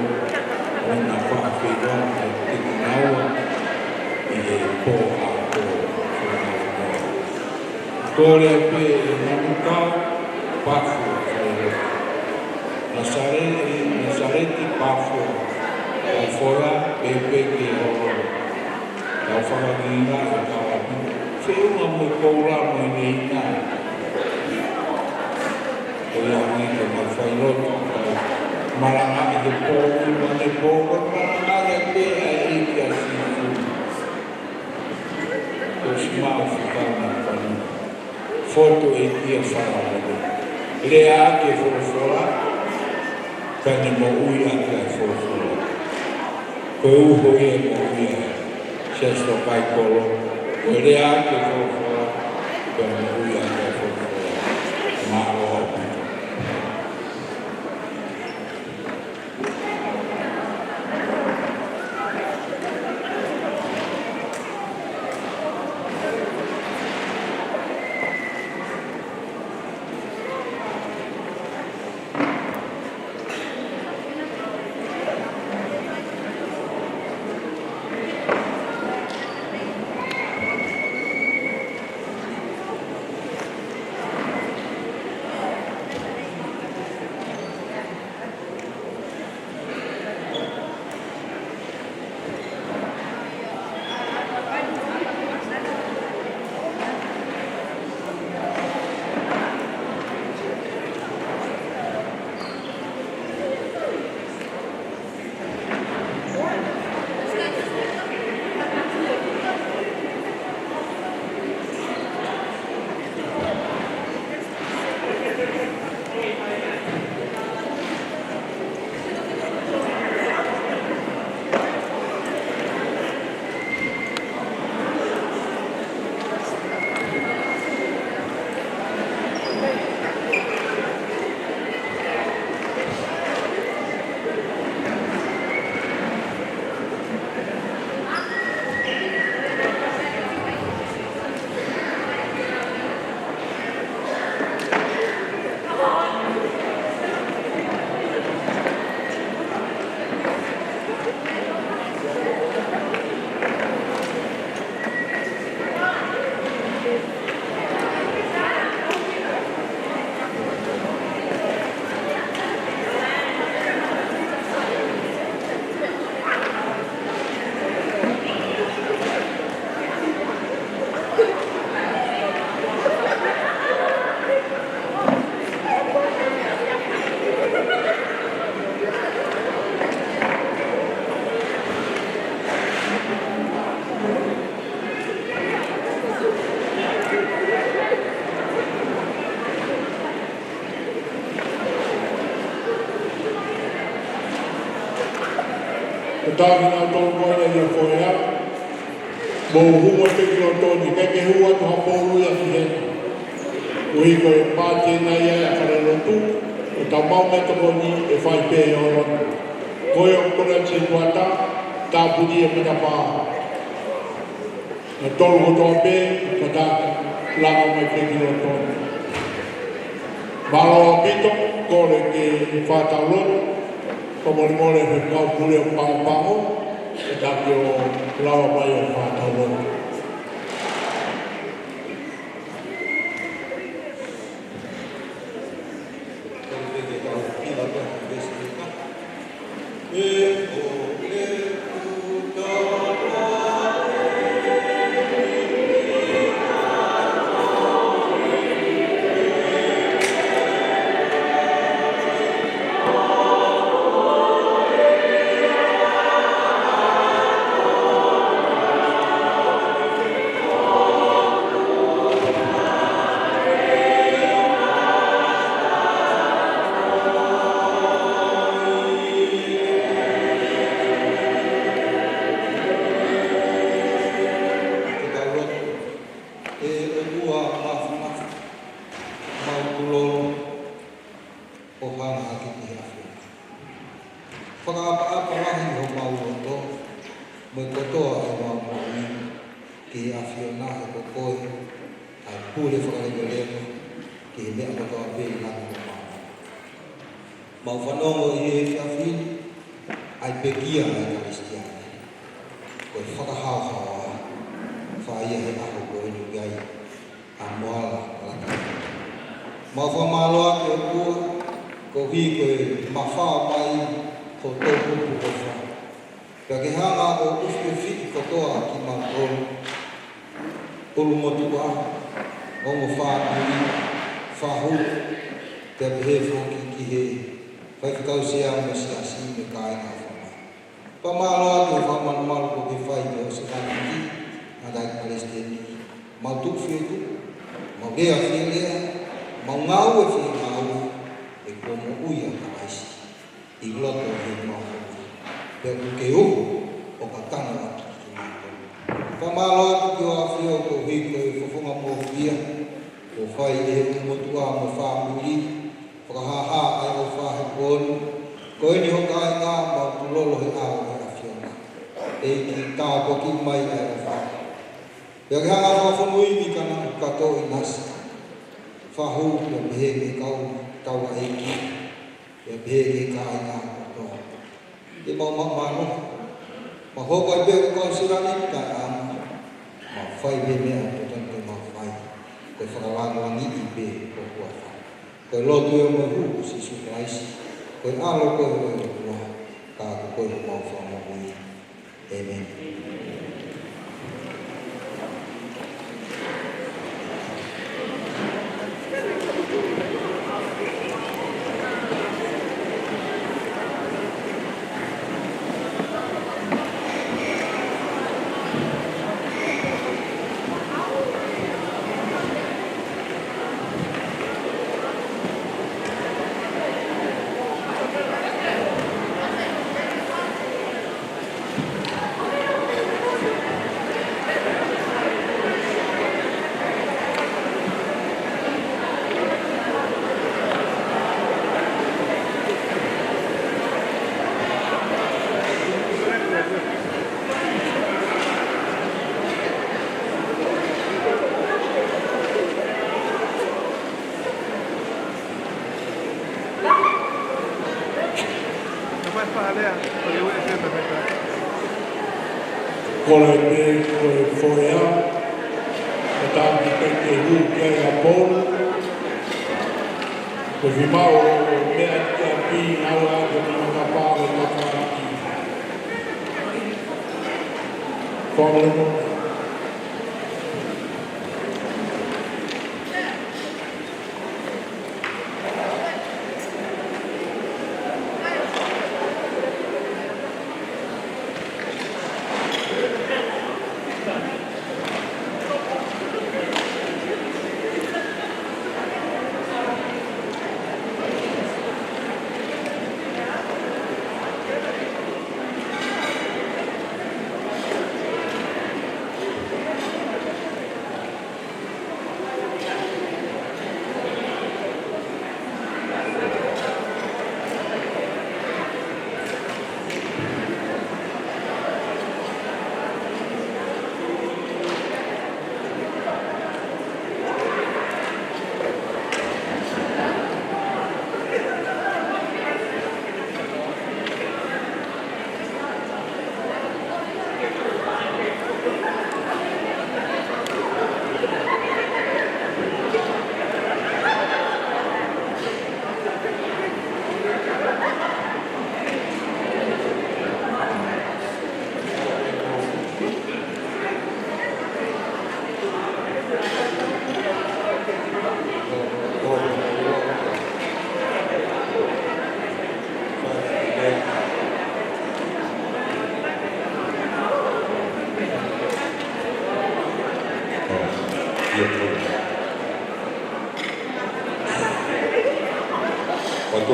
ʻo na fakafeʻiloaki kiate kinaua ʻi he pō ʻapō. Kole pē ʻe Manukau, pafu ʻa falelotu. Nasale-, Nasaleti, pafu ʻa e fola, pehē pē ki he holo. Tau fakanginga ʻo tau ʻapi. Feʻunga mo e koula mo e ngeina. Ko ia ange ke mau fai lotu, tau malangaʻi he pō, ʻi he pō, ko e malangaʻi pē ʻa e ʻEiki ʻa Sīsū. Ko e siʻi mau fekau na panu. Fotu ʻEiki ʻa fala mene. Lea ʻaki e folofola, pea ne moʻui ʻaki ʻa e folofola. Ko e uho ia ʻe moʻui ai. Siasi Tokaiʻi Kolo, ko e lea ʻaki e folofola, pea ne moʻui ʻaki ʻa e folofola. Mālō ʻaupito. Kātaki kinautolu ko ia ʻi he foʻi ʻaho, mou hū atu ki loto ni, ʻikai ke hū atu ha poulu ia ki heni. Koeʻuhi ko e pāti ena ia ʻa e falelotu, ʻoku tau maʻu mei he tokoni ʻe fai pē ʻe he ʻOtua. Ko ia ʻoku kole atu ki he ʻOtua, tāpuni e matapā. Naʻa tolu kotoa pē, kātaki, langa mai pē ki loto. Mālō ʻaupito, kole ke fakataulō, fakamolemole he kau pule ʻo Pago Pago, kātaki ʻo lava mai ʻo fakataulō. ʻE ʻOtua Māfimafi, mau tulolo ʻo hanga hake ki he ʻAfiona. Fakaʻapaʻapa lahi homau loto, mo e kotoa ʻemau moʻui, ki he ʻAfiona he ko koe ʻa e pule fakaleveleva ki he meʻa kotoa pē ʻi langi mo māmani. Mau fanongo ʻi he efiafi ni ʻa e pekia ʻa e Kalisitiane. Ko e fakahaohaoa, fai ia he ʻaho ko eni ʻoku ʻi ai ʻa Moala Lata. Mau fakamālō atu ʻe ʻOtua, koeʻuhi ko e mafao mai ho toʻukupu ʻofa. Pea ke hanga ʻo ʻufiʻufiʻi kotoa kimautolu, ʻulumotuʻa, ongo fāmili, fahu, pea pehē foki ki he faifekau sea mo e siasi mo e kāinga ʻofa mai. Pea mālō atu e fakamalumalu kuo ke fai ki hoʻo sēvana ni, ʻa e palesiteni. Mau tuʻu fie tuʻu, mau lea fie lea, mau ngāue fie ngāue, he kuo moʻui ʻa Kalaisi ʻi loto ʻi heʻemau moʻui. Pea ʻoku ke uhu ʻo kakano ʻaki kimautolu. Fakamālō atu ki hoʻo ʻAfio koeʻuhi ko e fofonga moʻui ia kuo fai ʻe he ʻulumotuʻa mo e fāmili, fakahāhā ʻa e ʻofa he kuonga ni. Ko eni ho kāinga mau tulolo he ʻao ʻo e ʻAfiona. ʻEiki, tāpuakiʻi mai ʻa e ʻofa. Pea ke hanga ʻo fakafonua ʻi he kāinga kotoa ʻi Nasi. Fahu, pea pehē ki he kau taulaʻeiki, pea pehē ki he kāinga kotoa. Ke mau māmālohi, mau hoko ai pē ko e kau sila ni kae ʻaonga, mau fai pē meʻa kotoa te mau fai, ko e fakalāngilangiʻi pē ho huafa. Ko e lotu ia mo e hū ʻo Sīsū Kalaisi, ko e ʻAlo koe ʻo e ʻOtua, ka ko koe homau Fakamoʻui. ʻĒmeni. Kole pē ko e foʻi ʻaho, ʻo tāki pē ke hū ki ai ʻa Paula. Ko e fiemaʻu ʻo e meʻa ki ʻapi, ʻalu ʻo ʻave ki he matapā ʻo e takaaki. Fakamolemole.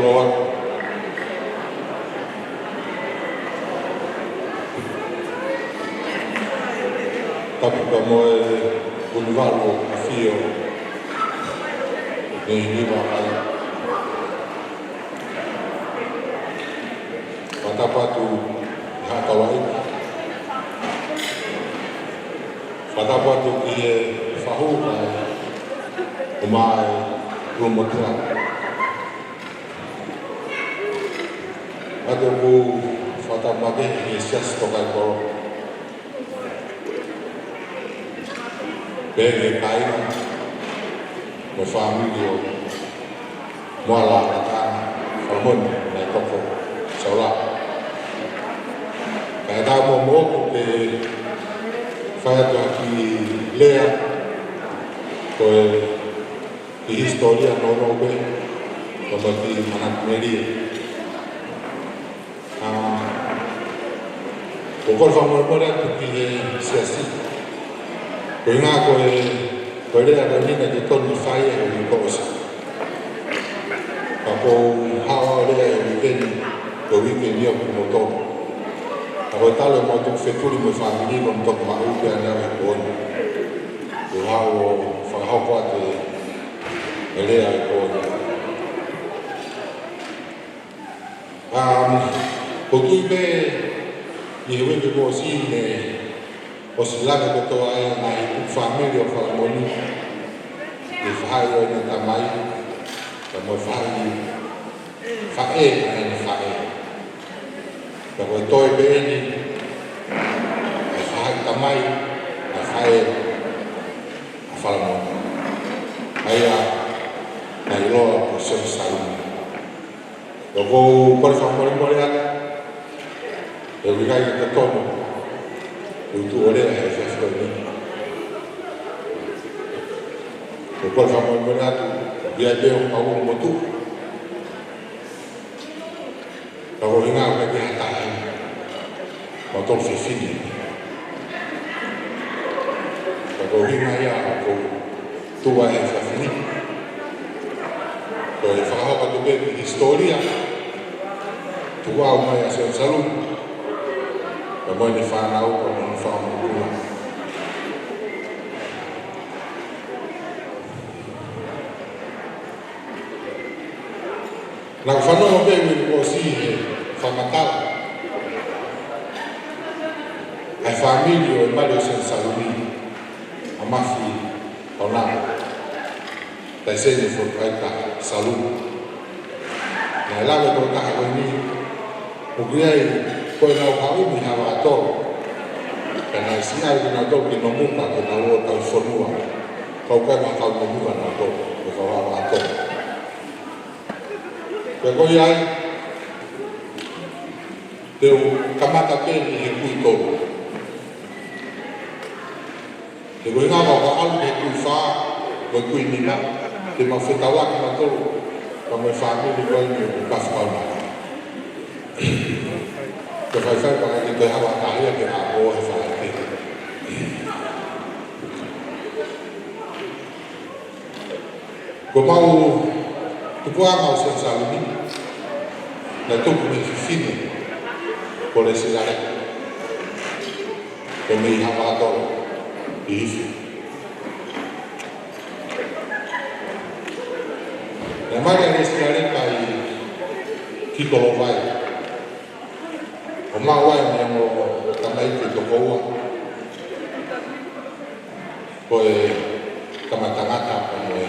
Lord. Tapu ka mo e ʻUnivalu ʻo ʻAfio ʻi Niuakai. Fakatapu atu ki he Haʻatalai. Fakatapu atu ki he fahu kae ʻumaʻā e kulumotuʻa. ʻOatu ʻeku fakatapu makehe ki he Siasi Tokaipoʻou. Pehē ki he kāinga mo e fāmili ʻo Moala Lakana Falamoni Naitoko Saula. Kae ʻatā mo moʻoku ke fai atu ha kiʻi lea ko e kiʻi hisitōlia nounou pē, ko e kiʻi manatu melie. ʻA, ʻoku ou fakamolemole atu ki he Siasi. Ko e ʻuhinga ko e, ko e lea ko eni naʻe totonu ke fai ʻe he uike kuo ʻosi. Ka ʻoku ou haʻu ʻo lea he uike ni, ko e uike ni ʻoku mou tō. Ka ko e talu ʻemau toki fetuli mo e fāmili, ko ʻemau toki maʻu pē ʻanenai he pō ni. Ko e haʻu ʻo fakahoko atu e lea he pō ni. Um, ʻoku ou tui pē ʻi he uike kuo ʻosi ne ʻosi lave kotoa e ngaahi fāmili ʻo Falamoni, ʻi he faʻē ʻo ʻene tamai, ka mo e faʻē, faʻē ʻo ʻene faʻē. Ka ko e toe pē eni, ʻa e faʻē tamai, ʻa e faʻē ʻa Falamoni. ʻA ia, naʻe ʻiloa ko Sione Salumi. ʻOku ou kole fakamolemole atu, he ʻoku ʻikai ke totonu ke u tuʻu ʻo lea he efiafi ni. ʻOku ou kole fakamolemole atu, ʻoku ʻi ai pē ʻemau ʻulumotuʻa. Ka ko e ʻuhinga ʻoku ʻikai ke ha taha mautolu fefine. Ka ko e ʻuhinga ia ʻoku ou tuʻu ai he efiafi ni. Ko e fakahoko atu pē kiʻi hisitōlia. Tukuʻau mai ʻa Sione Salumi. Ka mo ʻene fānau, ka mo ʻene fanga mokopuna. Naʻa ku fanongo pē he uike kuo ʻosi he fakamatala ʻa e fāmili ʻo e mali ʻo Sione Salumi, ʻa Mafi Kaunanga, Taisene Fotuaita Salumi. Naʻe lave e tokotaha ko eni, ʻoku ʻi ai ko ʻenau haʻu mei Haʻavakatolo. Ka naʻe siʻi ʻai kinautolu ki Nomuka ke nau ō ʻo tauhi fonua. Kau kai ma kau Nomuka nautolu, ko e kau Haʻavakatolo. Pea ko ia ai, te u kamata pē eni he kui tolu. He ko e ʻuhinga ʻoku ou ʻalu ki he kui fā, mo e kui nima, ke mau fetauaki mautolu, ka mo e fāmili ko eni ʻo Mafi Kaunanga. Ke faifai pea ʻikai ke toe ʻalu ha taha ia ke ʻalu ʻo he fāmili. Ko ʻemau tupuʻanga ʻo Sione Salumi, naʻe tupu mei he fefine ko Lesilaleka, ko e mei Haʻavakatolo ʻi Hifi. Naʻe mali ʻa Lesilaleka ʻi Kikolovai. ʻO maʻu ai ʻene ongo tamaiki ʻe toko ua. Ko e tama tangata pea mo e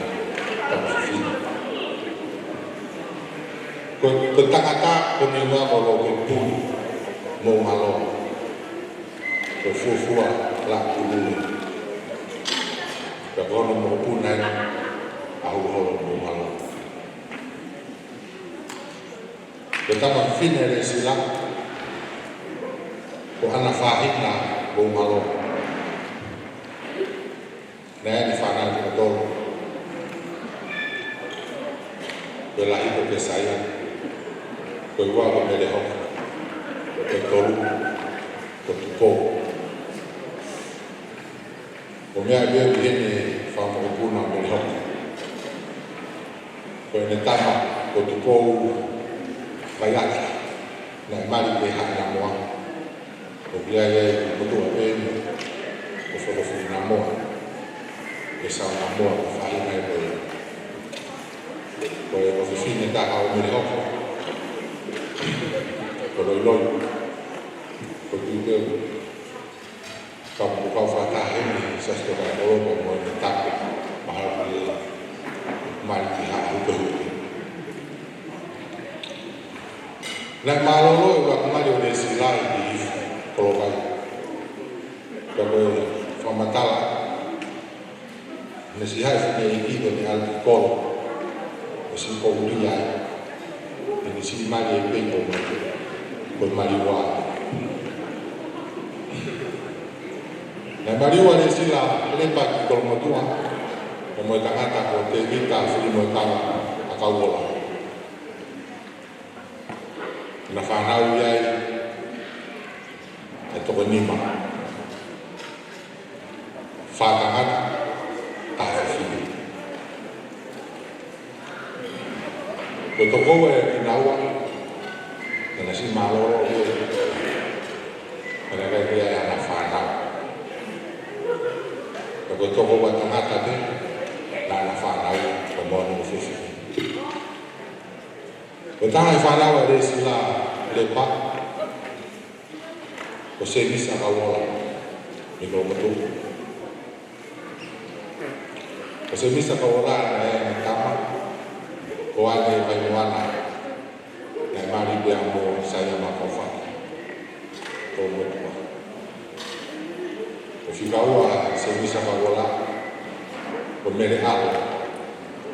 tama fefine. Ko, ko e tangata ko ʻene ʻuhinga ko e pulu mo e ʻuhaloa. Ko e fuofua laʻā pulu. Pea ko hono mokopuna ʻa Huluholo mo ʻUhaloa. Ko e tama fefine ʻa Lesila, ko ʻAna Fahina mo ʻUhaloa. Naʻe ʻi ai ʻene fānau ʻe toko tolu. Ko e lahi ko Pesaia, ko e ua ko Melehoka, ko e tolu ko Tupou. Ko e meʻa ia ʻi heʻene fanga mokopuna ʻa Melehoka. Ko ʻene tama, Ko Tupou Vaiata, naʻe mali pē Haʻanamoa. ʻOku ʻi ai e motuʻa pē eni, ko Fotofilinamoa, ʻe Saunamoa, ko e faʻahinga ia ko e, ko e ʻofefine taha ʻo Melehoko, ko Loiloi, ko Tuʻipeu. Kau, kau fakataha heni, Siaosi Tokaimaʻa, mo e tapu, mahalo ko e mali ki Haʻahupehupe. Naʻe mālōlō e ʻuluaki mali ʻo Lēsila ʻi Kolokai. Ka ko e fakamatala, naʻe siʻi haʻi e fineʻeiki ko eni ʻalu ki kolo, ʻo siʻi koʻulia ai. Naʻe siʻi mali e pei ko e mali ua. Naʻe mali ua Lēsila Lepa ki Kolomotuʻa, pea mo e tangata ko Tēvita Filimoekala ʻAkauola. Naʻe fānau ai ʻe toko nima. Fā tangata, taha fefine. Ko e tokoua ʻo kinaua, naʻe siʻi mālōlō ia, naʻe ʻikai ke ʻi ai haʻana fānau. Ka ko e tokoua tangata pē naʻa na fānau, ko e mono fefine. Ko e taha e fānau ʻa Lēsila Lepa, ko Sēmisi ʻAkauola, mei Kolomotuʻa. Ko Sēmisi ʻAkauola naʻe ʻi ai e tama, ko ʻAne Vaimoana, naʻe mali pea mo Saia Makaufaki, Kolomotuʻa. Ko e fika ua ʻo Sēmisi ʻAkauola, ko Mele ʻAlo,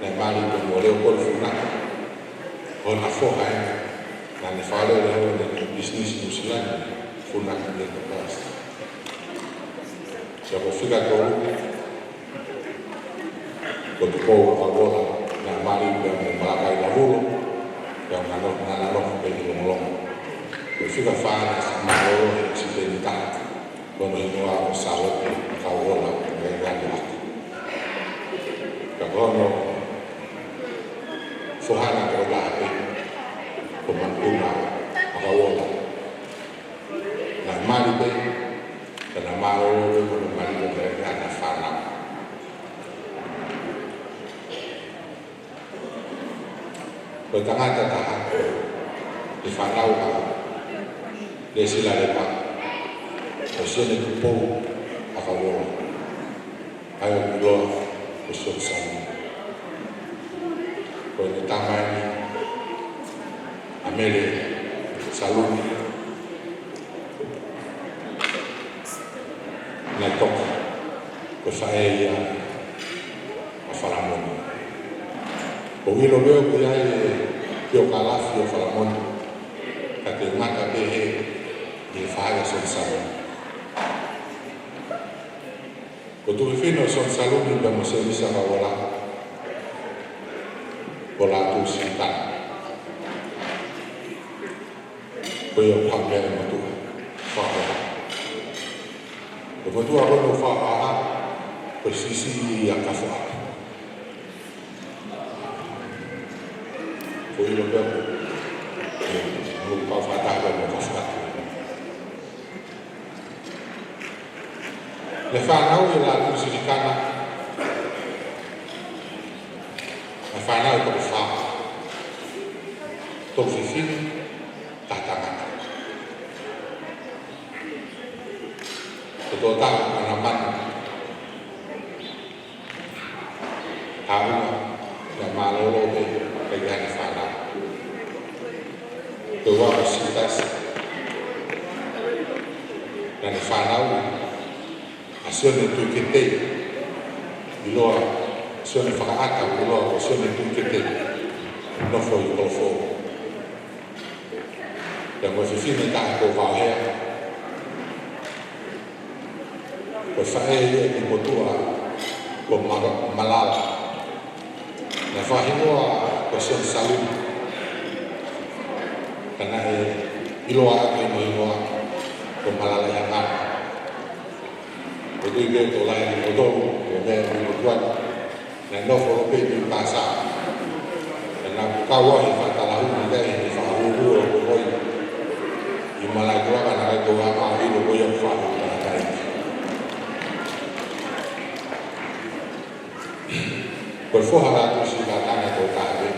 naʻe mali pea mo Leopoli Funaki, ko hona foha eni, naʻa ne fakalele holo ʻene pisinisi Nuʻusila ni, Funaki Enterprise. Pea ko e fika tolu, ko Tupou ʻAkauola, naʻe mali pea mo Malakai Lavulo, pea naʻa na nofo pē ʻi Longolongo. Ko e fika fā naʻe siʻi mālōlō he ʻakisiteni taha, ko hono hingoa ko Sālote ʻAkauola, naʻe ʻi ai ʻaki. Ka ko hono foha ʻe toko taha pē, ko Manupuna ʻAkauola. Naʻe mali pē, ka naʻe mālōlō pē hono mali ko e meʻa ʻa e fānau. Ko e tangata taha, ʻi he fānau ʻa Lēsila Lepa, ko Sione Tupou ʻAkauola. ʻA ia ʻoku ʻiloa ko Sione Saluni. Ko ʻene tama eni ʻa Mele Saluni, naʻe toka, ko e faʻē ia ʻa Falamoni. ʻOku ʻilo pē ʻoku ʻi ai e piokalafi ʻo Falamoni, ka te u ngata pē he ʻi he faʻē ʻa Sione Saluni. Ko e tuofefine ʻo Sione Saluni pea mo Sēmisi ʻAkauola, ko Lātū Silikana. Ko ia ʻoku haʻu mei ai e motuʻa Fakaʻaha. Ko e motuʻa ko eni ʻo Fakaʻaha, ko e siʻisiʻi ia ʻa Kafoʻaki. ʻOku ʻilo pē ʻoku, ʻoku kau fakataha pē mo Kafoʻaki. Naʻe fānau ʻe Lātū Silikana, naʻe fānau ʻe toko fā, tolu fefine, taha tangata. Ko e tokotaha ko Anamanu, Taua, naʻe mālōlō pē, ʻikai ke ʻi ai haʻane fānau. Ko e ua ko Sitasi, naʻa ne fānau ʻa Sione Tuʻikete, ʻiloa, Sione Fakaʻata, ʻiloa ko Sione Tuʻikete, nofo ʻi Kolofou. Pea mo e fefine taha ko Vaohea, ko e faʻē ia ʻo e motuʻa ko Ma-, Malala. Naʻe fakahingoa ko Sione Saluni, ka naʻe ʻiloa ʻaki hono hingoa ko Malala ʻi Hangata. Ko e tui pē ʻoku tokolahi ʻi loto, ko e meʻa ʻi loto atu. Naʻe nofo pē ʻi Pasā. Naʻe Naʻa ku kau ai he fakatalahau ni kai he fakahuhu o ko ʻi Malaetuaka naʻe ʻikai ke u hanga ʻo ʻilo ko ia ko e fakahuhu tangataʻeiki. Ko e foha ʻa e tuʻi siʻi kātanga ko Kave,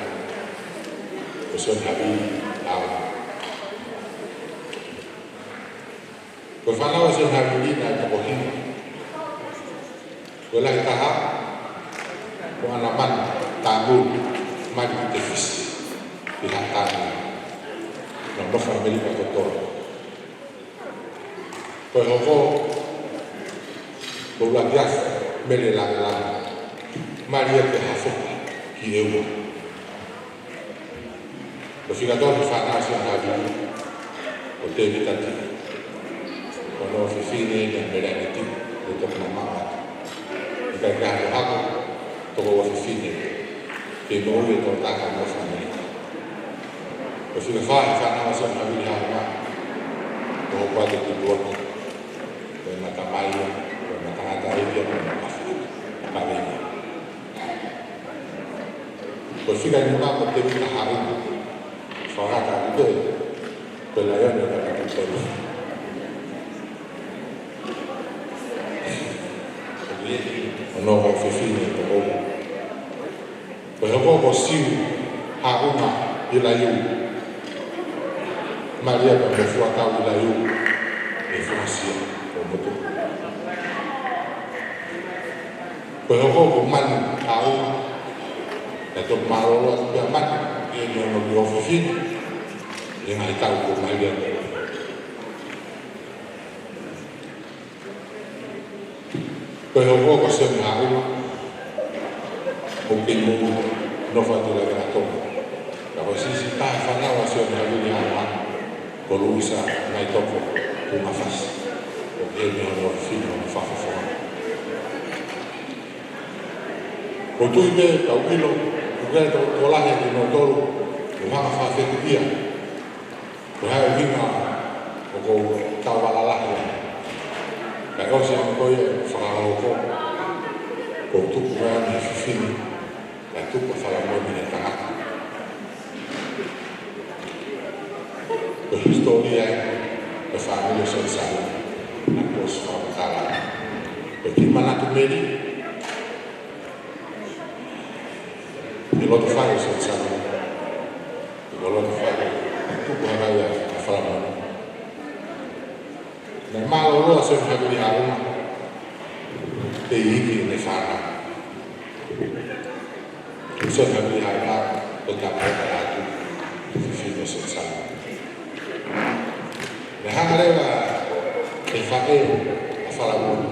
ko Sione Havili Haʻunga. Ko e fānau ʻa Sione Havili naʻe toko hiva. Ko e lahi taha, ko ʻAnamani Tāngulu, mali ʻi Tefisi, ʻi Haʻa Tāngulu. Naʻa nau nofo ʻAmelika kotoa. Ko e hoko, ko Lakiafu Mele Langilangi, mali ia ʻi Haʻafoki ki ʻEua. Ko e fika tolu e fānau ʻa Sione Havili, ko Tēvita Tiʻi, ko hono ʻofefine ko Meleaneti, ko e toki mamaʻo atu. ʻIkai ke ʻi ai ha hako, toko ua fefine, kei moʻui e tokotaha ko e nofo ʻAmelika. Ko e fika fā e fānau ʻa Sione Havili Haʻunga, ko Hopoate Tupuotu, ko ʻema tamai ia, ko ʻema tangataʻeiki ia, ko ʻema kafu, Kave ia. Ko e fika nima ko Tēvita Haʻunga, fakataha ki he, ko e laione ʻo e Tangata Tolu. Ko hono ʻofefine ko Omo. Ko e hoko ko Siu Haʻunga ʻIlaiū. Mali ia pea mo Fuatau ʻIlaiū ʻi Fuasia ko Motu. Ko e hoko ko Manu Haʻunga. Naʻe toki mālōlō atu pē ʻa Manu, ʻi heʻene ʻi hono ʻofefine, ʻi he ngaahi taʻu kuo maliu ai. Ko e hoko ko Sione Haʻunga, ʻoku kei moʻui, nofo atu ʻi Tonga. Ka ko e siʻisiʻi taha e fānau ʻa Sione Havili Haʻunga, ko Luisa Naitoko Tuʻungafasi, ʻoku kei moʻui, nofo ʻi Fafofo. ʻOku ou tui pē, ʻoku ou ʻilo, ʻoku ʻikai ke tokolahi ʻa kinautolu ʻoku hanga ʻo fakafehuʻia ko e hā e ʻuhinga ʻoku ou tau vala lahi ai. Kae ʻosi ange ko ia e fakahoko, kuo tupu ai ʻa e fefine, kae tupu ʻa Falamoni he tangata. Ko e hisitōlia ia ʻo e fāmili ʻo Sione Savili, naʻa ku ʻosi fakamatala. Ko e kiʻi manatu meli, ʻi loto fale ʻo Sione Savili, ʻi loto fale, tupu hake ai ʻa Falamoni. Naʻe mālōlō ʻa Sione Havili Haʻunga, pea iiki ʻene fānau. Sione Havili Haʻunga, ko e tangata atu, fefine ʻo Sione Savili. Naʻe hanga leva ʻe he faʻē ʻa Falamoni,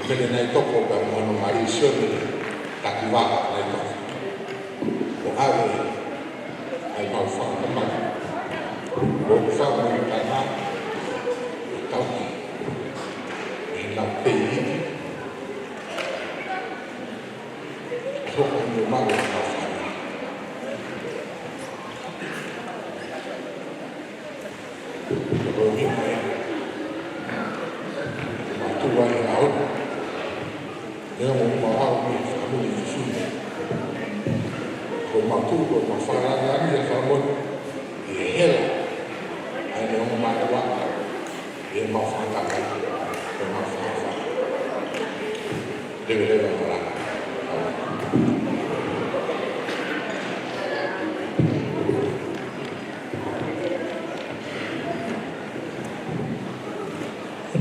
Mele Naitoko pea mo hono mali Sione Takivaha Naitoko, ʻo ʻave ʻa e mau fanga mali, ʻo fanga mali tana, ʻo tauhi, ʻi heʻenau kei iiki, ʻo hoko mo mau ʻenau fanga. Ko e ʻuhinga ia, mātuʻa ia ʻo e ʻOtua, ʻi heʻemau ʻalu ʻi he fāmili ʻo Sīsū. Ko e mātuʻa, ko e mau fānau ia ʻa Falamoni, ʻi he hela ʻa ʻene ongo mātuʻa, ʻi heʻemau fanga kakai, ʻi heʻemau fanga kakai. Leveleva e malanga.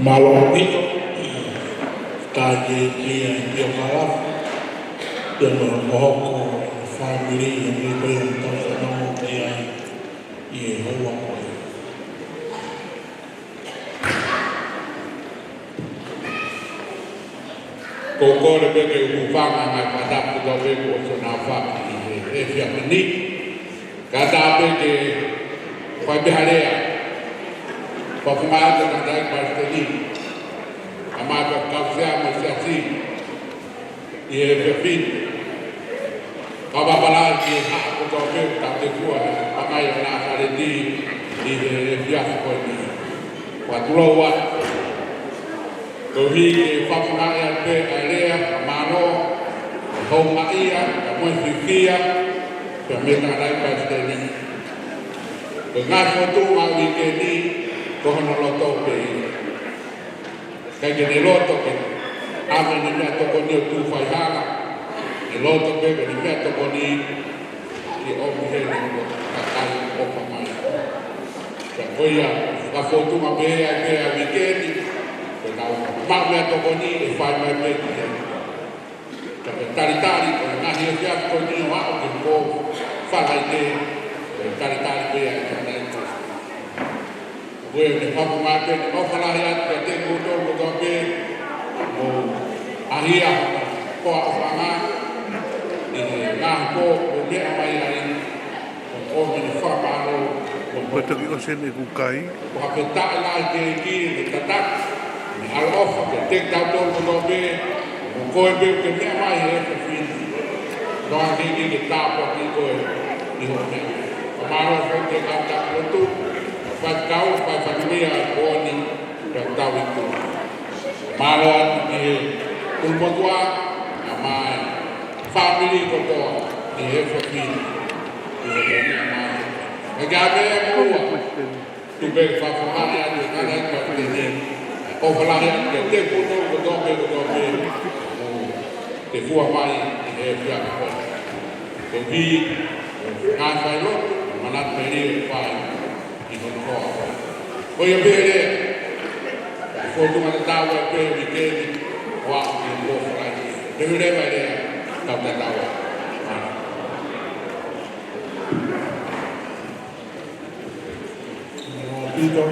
Mālō ʻaupito, tā ke kia i pio kalafu, pea mo hokohoko e fāmili, ʻi he meʻa ko ia ʻoku tau fanongo ki ai ʻi he houa ko ē. ʻOku ou kole pē ke u hūfanga he ngaahi fakatapu kotoa pē kuo ʻosi hono aofaki ʻi he efiafi ni. Kae ʻatā pē ke fai pē ha lea fakafofonga atu ʻa e Tangataʻeiki Palesiteni, kae ʻumaʻā e Kau Sea mo e Siasi ʻi he efiafi ni. Kae fakafofonga atu ki he haʻa kotoa pē ʻoku tau tefua he Tamai ʻo Nāsaleti ʻi he efiafi ko eni. Fakatulou atu koeʻuhi ke fakafofongaʻi atu pē ʻa e lea fakamālō, houngaʻia, kae mo e fiefia, Pea mei he Tangataʻeiki Palesiteni, ko e ngaahi fokotuʻu ʻa e uike ni, ko hono loto pē. ʻIkai ke ne loto ke ʻave ʻene meʻatokoni ʻo tuʻu faihala, ne loto pē ke ne meʻatokoni ke ʻomi heni ʻo kakai ʻofa mai. Pea ko ia, ka fotunga pē ai pē ʻa e uike ni, ko ʻenau maʻu meʻatokoni ʻe fai mai pē ki heni. Ka ke talitali ko e ngaahi efiafi ko eni ʻo aʻu ki he pō Falaite, ko e talitali pē ʻa e Tangataʻeiki. Ko ia ne fakamālō pē, ʻofa lahi atu kiate kimoutolu kotoa pē, mou ʻahiʻahi ko e ʻofaʻanga, ʻi he ngaahi pō ʻoku mou meʻa mai ai, ʻomi ʻene fakamālō, ʻoku toki ʻosi ʻene kukai. Fakafetaʻi lahi ki he ʻEiki ʻene tataki, ʻene ʻaloʻofa kiate kitautolu kotoa pē, mo koe pē ʻoku ke meʻa mai he efiafi ni. Fakafetaʻi ki he ʻEiki ke tāpuakiʻi koe ʻi hoʻo meʻa. Fakamālō foki ki he kau taki lotu, faifekau, fai fatongia ʻi he pō ni, pea tau iku. Mālō atu ki he ʻulumotuʻa, ʻa e fāmili kotoa, ʻi he efiafi ni, ʻi he meʻa mai. Ka ke ʻave mo ua. Tuku pē ke fakafetaʻi atu ki he Tangataʻeiki Palesiteni. ʻOfa lahi atu kiate kimoutolu kotoa pē, kotoa pē. Ke fua mai ʻi he efiafi ko eni. Ko e ngaahi failotu, manatu mei he fai ʻi hono hoa. Ko ia pē leva, fotunga tatau ai pē uike ni, ʻo aʻu ki he pō Falaite. Pehē leva e lea, tau tatau ai. Pito.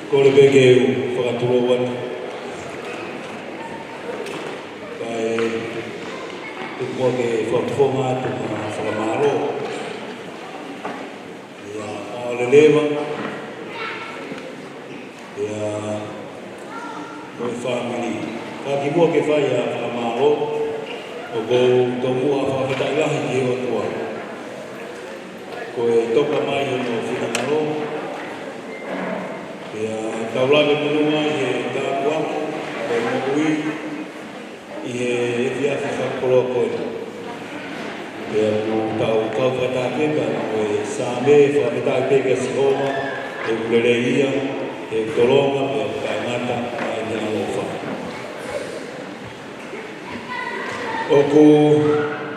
Kole pē ke u fakatulou atu. Kae tuku muʻa ke fakafofonga atu ha fakamālō. ʻIa, ʻa e leleva. ʻIa, mo e fāmili. Ka kimuʻa ke fai ha fakamālō, ʻoku ou tomuʻa fakafetaʻi lahi ki he ʻOtua. Ko e toka mai hono finangalo. ʻIa, tau lave monū ʻi he tāpuaki, ko e moʻui, ʻi he efiafi fakakoloa ko eni. Pea ʻoku tau kau fakataha pē mo e Saame, fakafetaʻi pē kia Sihova, he ʻoku lelei ia, he ʻoku tolonga, pea ʻoku taʻengata ʻa ʻene ʻaloʻofa. ʻOku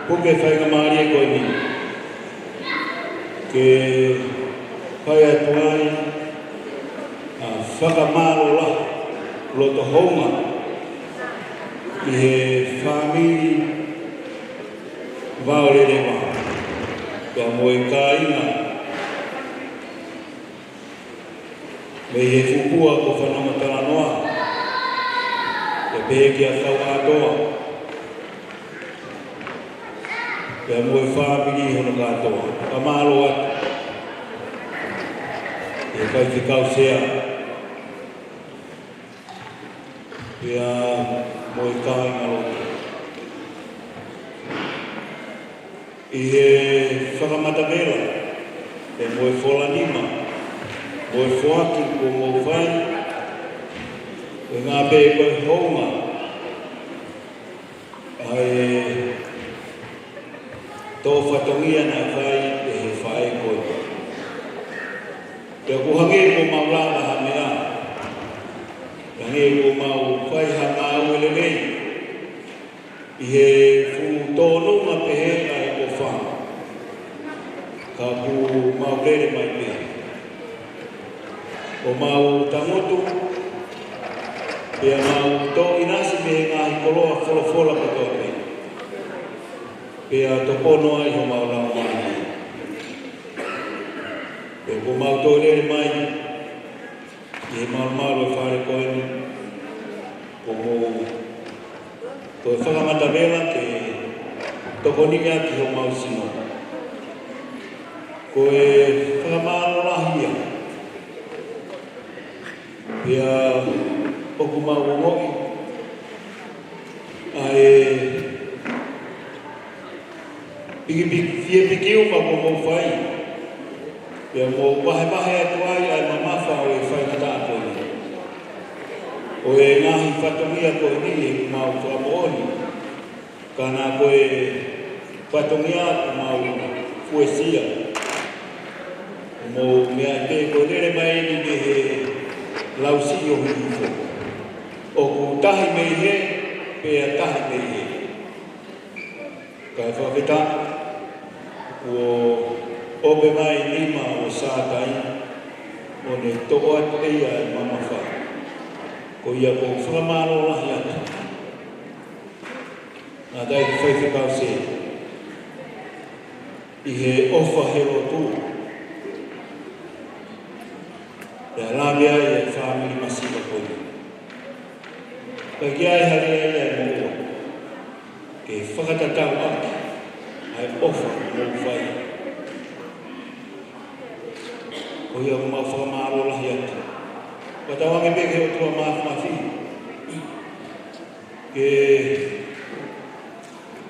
puke faingamālie ko eni ke fai atu ai ʻa e fakamālō lahi loto houngaʻia ki he fāmili Vaoleleva, pea mo e kāinga mei he fuʻu pua ko Fanongo Talanoa, pea pehē kia Kauʻātoa, pea mo e fāmili hono kātoa. Fakamālō atu ki he faifekau sea, pea mo e kāinga lotu. ʻI he fakamatavela, pea mo e folanima, mo e foaki kuo mou fai, ʻuhinga pē ko e hounga ʻa e tō fatongia naʻe fai ʻe he faʻē ko ē. Pea ʻoku hangē kuo mau lava ha meʻa, hangē kuo mau fai ha ngāue lelei, ʻi he fuʻu tōnunga pehē ʻa e ʻofa. Ka ʻoku mau lele mai pē. ʻO mau tangutu, pea mau tō ʻinasi mei he ngaahi koloa folofola kotoa pē. Pea topono ai homau laumālie. Pea kuo mau tō lele mai, ʻi he malumalu ʻo e fale ko eni, ko mo, ko e fakamatavela ke tokoniʻi ʻaki homau sino. Ko e fakamālō lahi ia. Pea ʻoku mau ongoʻi, ʻA e pikipiki, fie pikiuma kuo mou fai, pea mou vahevahe atu ai ʻa e mamafa ʻo e faingataʻa ko eni. ʻO e ngaahi fatongia ko eni ʻoku mau fakamoʻoni, ka naʻa ko e fatongia ʻoku mau fuesia. Mou meaʻi pē ko e lele mai eni mei he lausiʻi ʻo Hihifo. ʻOku tahi mei hē, pea tahi mei hē. Kae fakafetaʻi, kuo ope mai nima ʻo Sātai, ʻo ne toʻo atu ʻe ia e mamafa. Ko ia ʻoku ou fakamālō lahi atu. Ngaahi faifekau sē, ʻi he ʻofa he lotu, ʻe lave ai e fāmili masiva ko eni. Kae ʻikai ke ʻi ai ha lea ia ʻe moʻua ke fakatatau ʻaki ʻa e ʻofa ʻoku mou fai. Ko ia ʻoku mau fakamālō lahi atu. Fakatauange pē ki he ʻOtua Māfimafi ke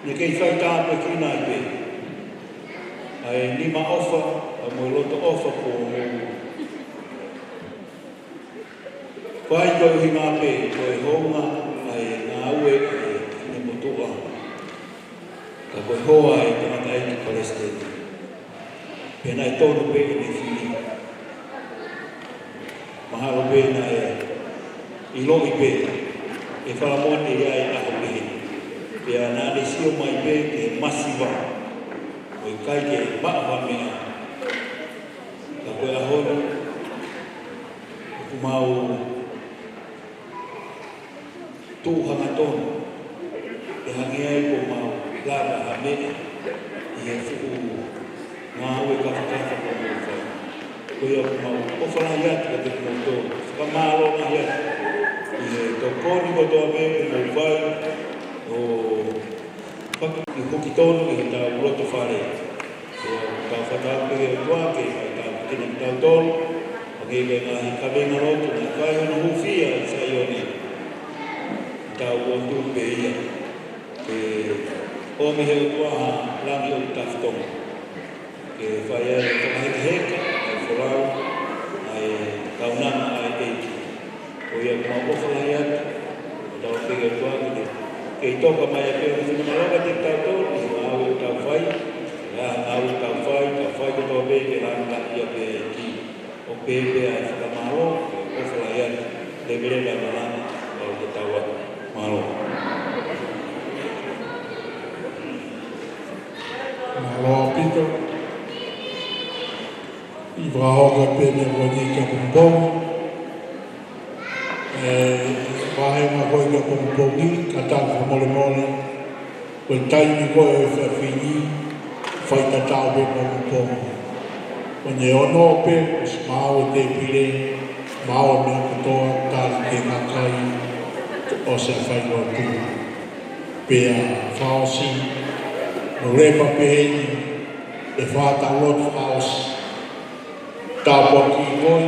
ne kei faitāpuekina ai pē ʻa e nima ʻofa, ʻa e mo e loto ʻofa kuo mou fai, koeʻuhi pē ko e hounga ʻa e ngāue ʻa e finemotuʻa, ka ko e hoa ʻa e tangataʻeiki palesiteni. Pea naʻe tonu pē ʻene fili. Mahalo pē naʻe ʻiloʻi pē ʻe Falamoane ia e ʻaho pehē. Pea naʻa ne sio mai pē ki he masiva, ʻo ʻikai ke maʻu ha meʻa. Ka ko e ʻaho ni, ʻoku mau tuʻu hangatonu ʻo hangē ai kuo mau lava ha meʻa ʻi he fuʻu ngāue kafakafa kuo mau fai. Ko ia ʻoku mau ʻofa lahi atu kiate kimoutolu, fakamālō lahi atu ʻi he tokoni kotoa pē kuo mau fai ʻo fakaʻuhinga tonu ʻi hotau loto fale. Pea ʻoku tau fakatapu ki he ʻOtua ke fai tāpuekina kitautolu, hangē ko e ngaahi kavenga lotu naʻe fai hono hūfia ʻi Saione. Tau lotu pē ia ke ʻomi he ʻOtua ha langi ʻo e tafitonga ke fai ai e fakahekeheka, ʻa e folau, ʻa e kaunanga ʻa e ʻEiki. Ko ia ʻoku mau ʻofa lahi atu, ʻo tau pehē atu ʻa e kei toka mai ʻa e pehē ʻo e finemālō kiate kitautolu, ʻi he ngāue ʻoku tau fai, ʻa e ngāue ʻoku tau fai, tau fai kotoa pē ke langa ia pē ʻa e ʻEiki. ʻO pehē pē ʻa e fakamālō, ʻofa lahi atu, leveleva e malanga, ʻo te tau atu. Mālō. Mālō ʻaupito. ʻI he fakahoko pē meʻa ko eni ki he pongipongi. ʻE, vahe ma ko e ki he pongipongi, ka tau fakamolemole. Ko e taimi ko ē ʻo e efiafi ni, fai tatau pē pongipongi. Ko ʻene ono pē, ʻosi maʻu e tēpile, maʻu e meʻa kotoa, tali ki he kakai, ʻosi ʻa e fai lotu. Pea fakaʻosi, no lepa pē eni, ʻe fai ʻetau lotu fakaʻosi. Tāpuaki koe,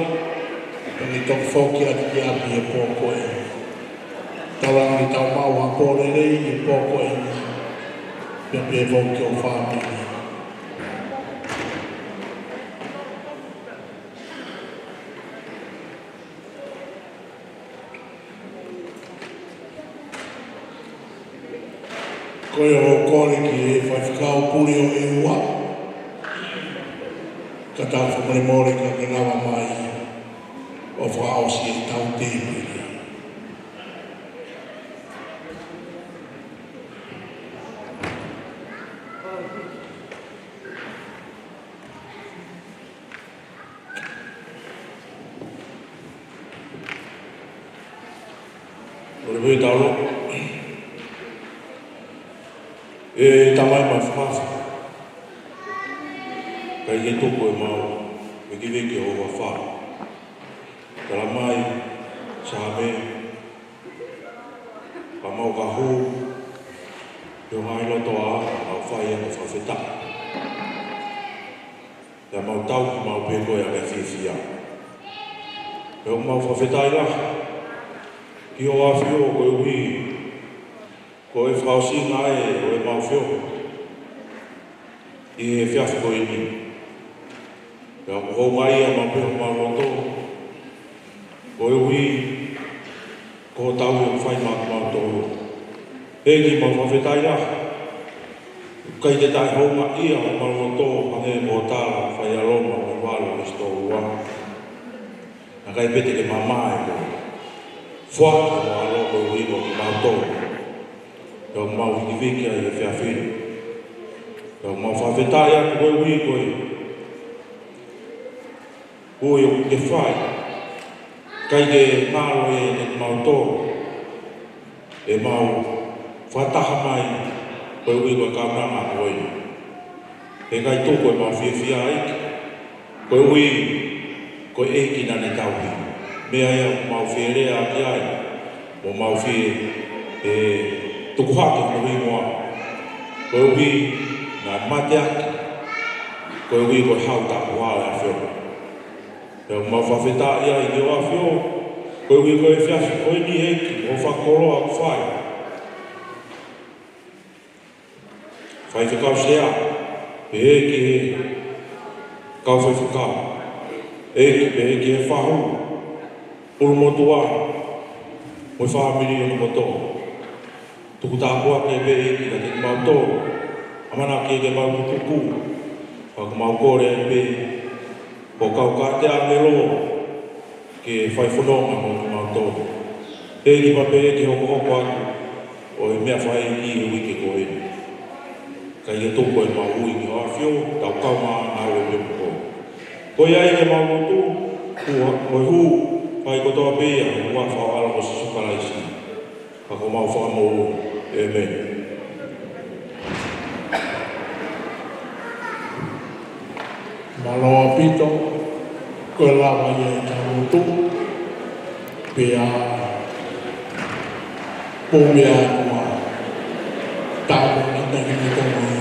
pea ke toki foki atu ki ʻapi he pō ko ē. Tauange ke tau maʻu ha pō lelei he pō ko ē. Pea pehē foki ki ho fāmili. Ko ia ʻoku ou kole ki he faifekau pule ʻo e ua, ka tau fakamolemole ka ke lava mai ʻo fakaʻosi ʻetau tēpile. Ko e pē talo. ʻE Tamai Māfimafi, ʻikai ke tuku ʻemau vekeveke ho huafa. Tala mai, Saame, ka mau ka hū, ʻi ho ngaahi lotoʻā, mau fai ʻa e fakafetaʻi. Pea mau tauhi maʻu pē koe ʻaki e fiefia. Pea ʻoku mau fakafetaʻi lahi ki ho ʻAfio koeʻuhi Ko e fakaʻosinga ē ʻo ʻemau feohi ʻi he efiafi ko eni. Pea ʻoku houngaʻia maʻu pē homau loto, koeʻuhi ko e tauhi ʻoku fai maʻa kimautolu. ʻEiki, mau fakafetaʻi lahi. ʻIkai ke taʻehoungaʻia homau loto hangē ko e tala ʻa Faialoma vahe valu veesi tolu ua. Naʻe ʻikai pē te ke mamae koe. Foaki hoʻo ʻAlo koeʻuhi ko kimautolu. Pea mau vikiviki ai he efiafi ni. Pea mau fakafetaʻi atu koeʻuhi ko e ui ʻoku ke fai. ʻIkai ke ngalo ʻiate kimautolu ʻemau fakataha mai koeʻuhi ko e kaunanga ko eni. He ʻikai tuku ʻemau fiefia ʻEiki, koeʻuhi ko e ʻEiki naʻa ne tauhi. Meʻa ia ʻoku mau fie lea ki ai, mo mau fie tuku hake hono hingoa. Koeʻuhi naʻa ne mateaki koeʻuhi ko e hau taʻu ua ʻo e ʻAfio. Pea mau fakafetaʻi ai ki hoʻo ʻAfio, koeʻuhi ko e efiafi ko eni ʻEiki, ʻo fakakoloa ʻoku fai. Faifekau Sea, pehē ki he kau faifekau, ʻEiki, pehē ki he fahu, ʻulumotuʻa, mo e fāmili hono kotoa. Tuku tāpuaki pē ʻEiki kiate kimautolu, ʻamanaki ke mau tutuku, ka ʻoku mau kole ai pē, ko e kau kāinga ʻāngelo, ke fai fononga mo kimautolu. ʻEiki, pea pehē ki he hokohoko atu ʻo e meʻa fai ʻi he uike ko eni. ʻIkai ke tuku ʻemau ui ki hoʻo ʻAfio, tau kau mai ʻa e ngāue pē mo koe. Ko ia ʻEiki ʻemau lotu, ko e hū, fai kotoa pē ia, ʻi he huafa ho ʻAlo ko Sīsū Kalaisi. Ka ko homau Fakamoʻui. ʻĒmeni. Mālō ʻaupito, ko e lava ia ʻetau lotu, pea pō meʻa atu ā, tāpuekina kimoutolu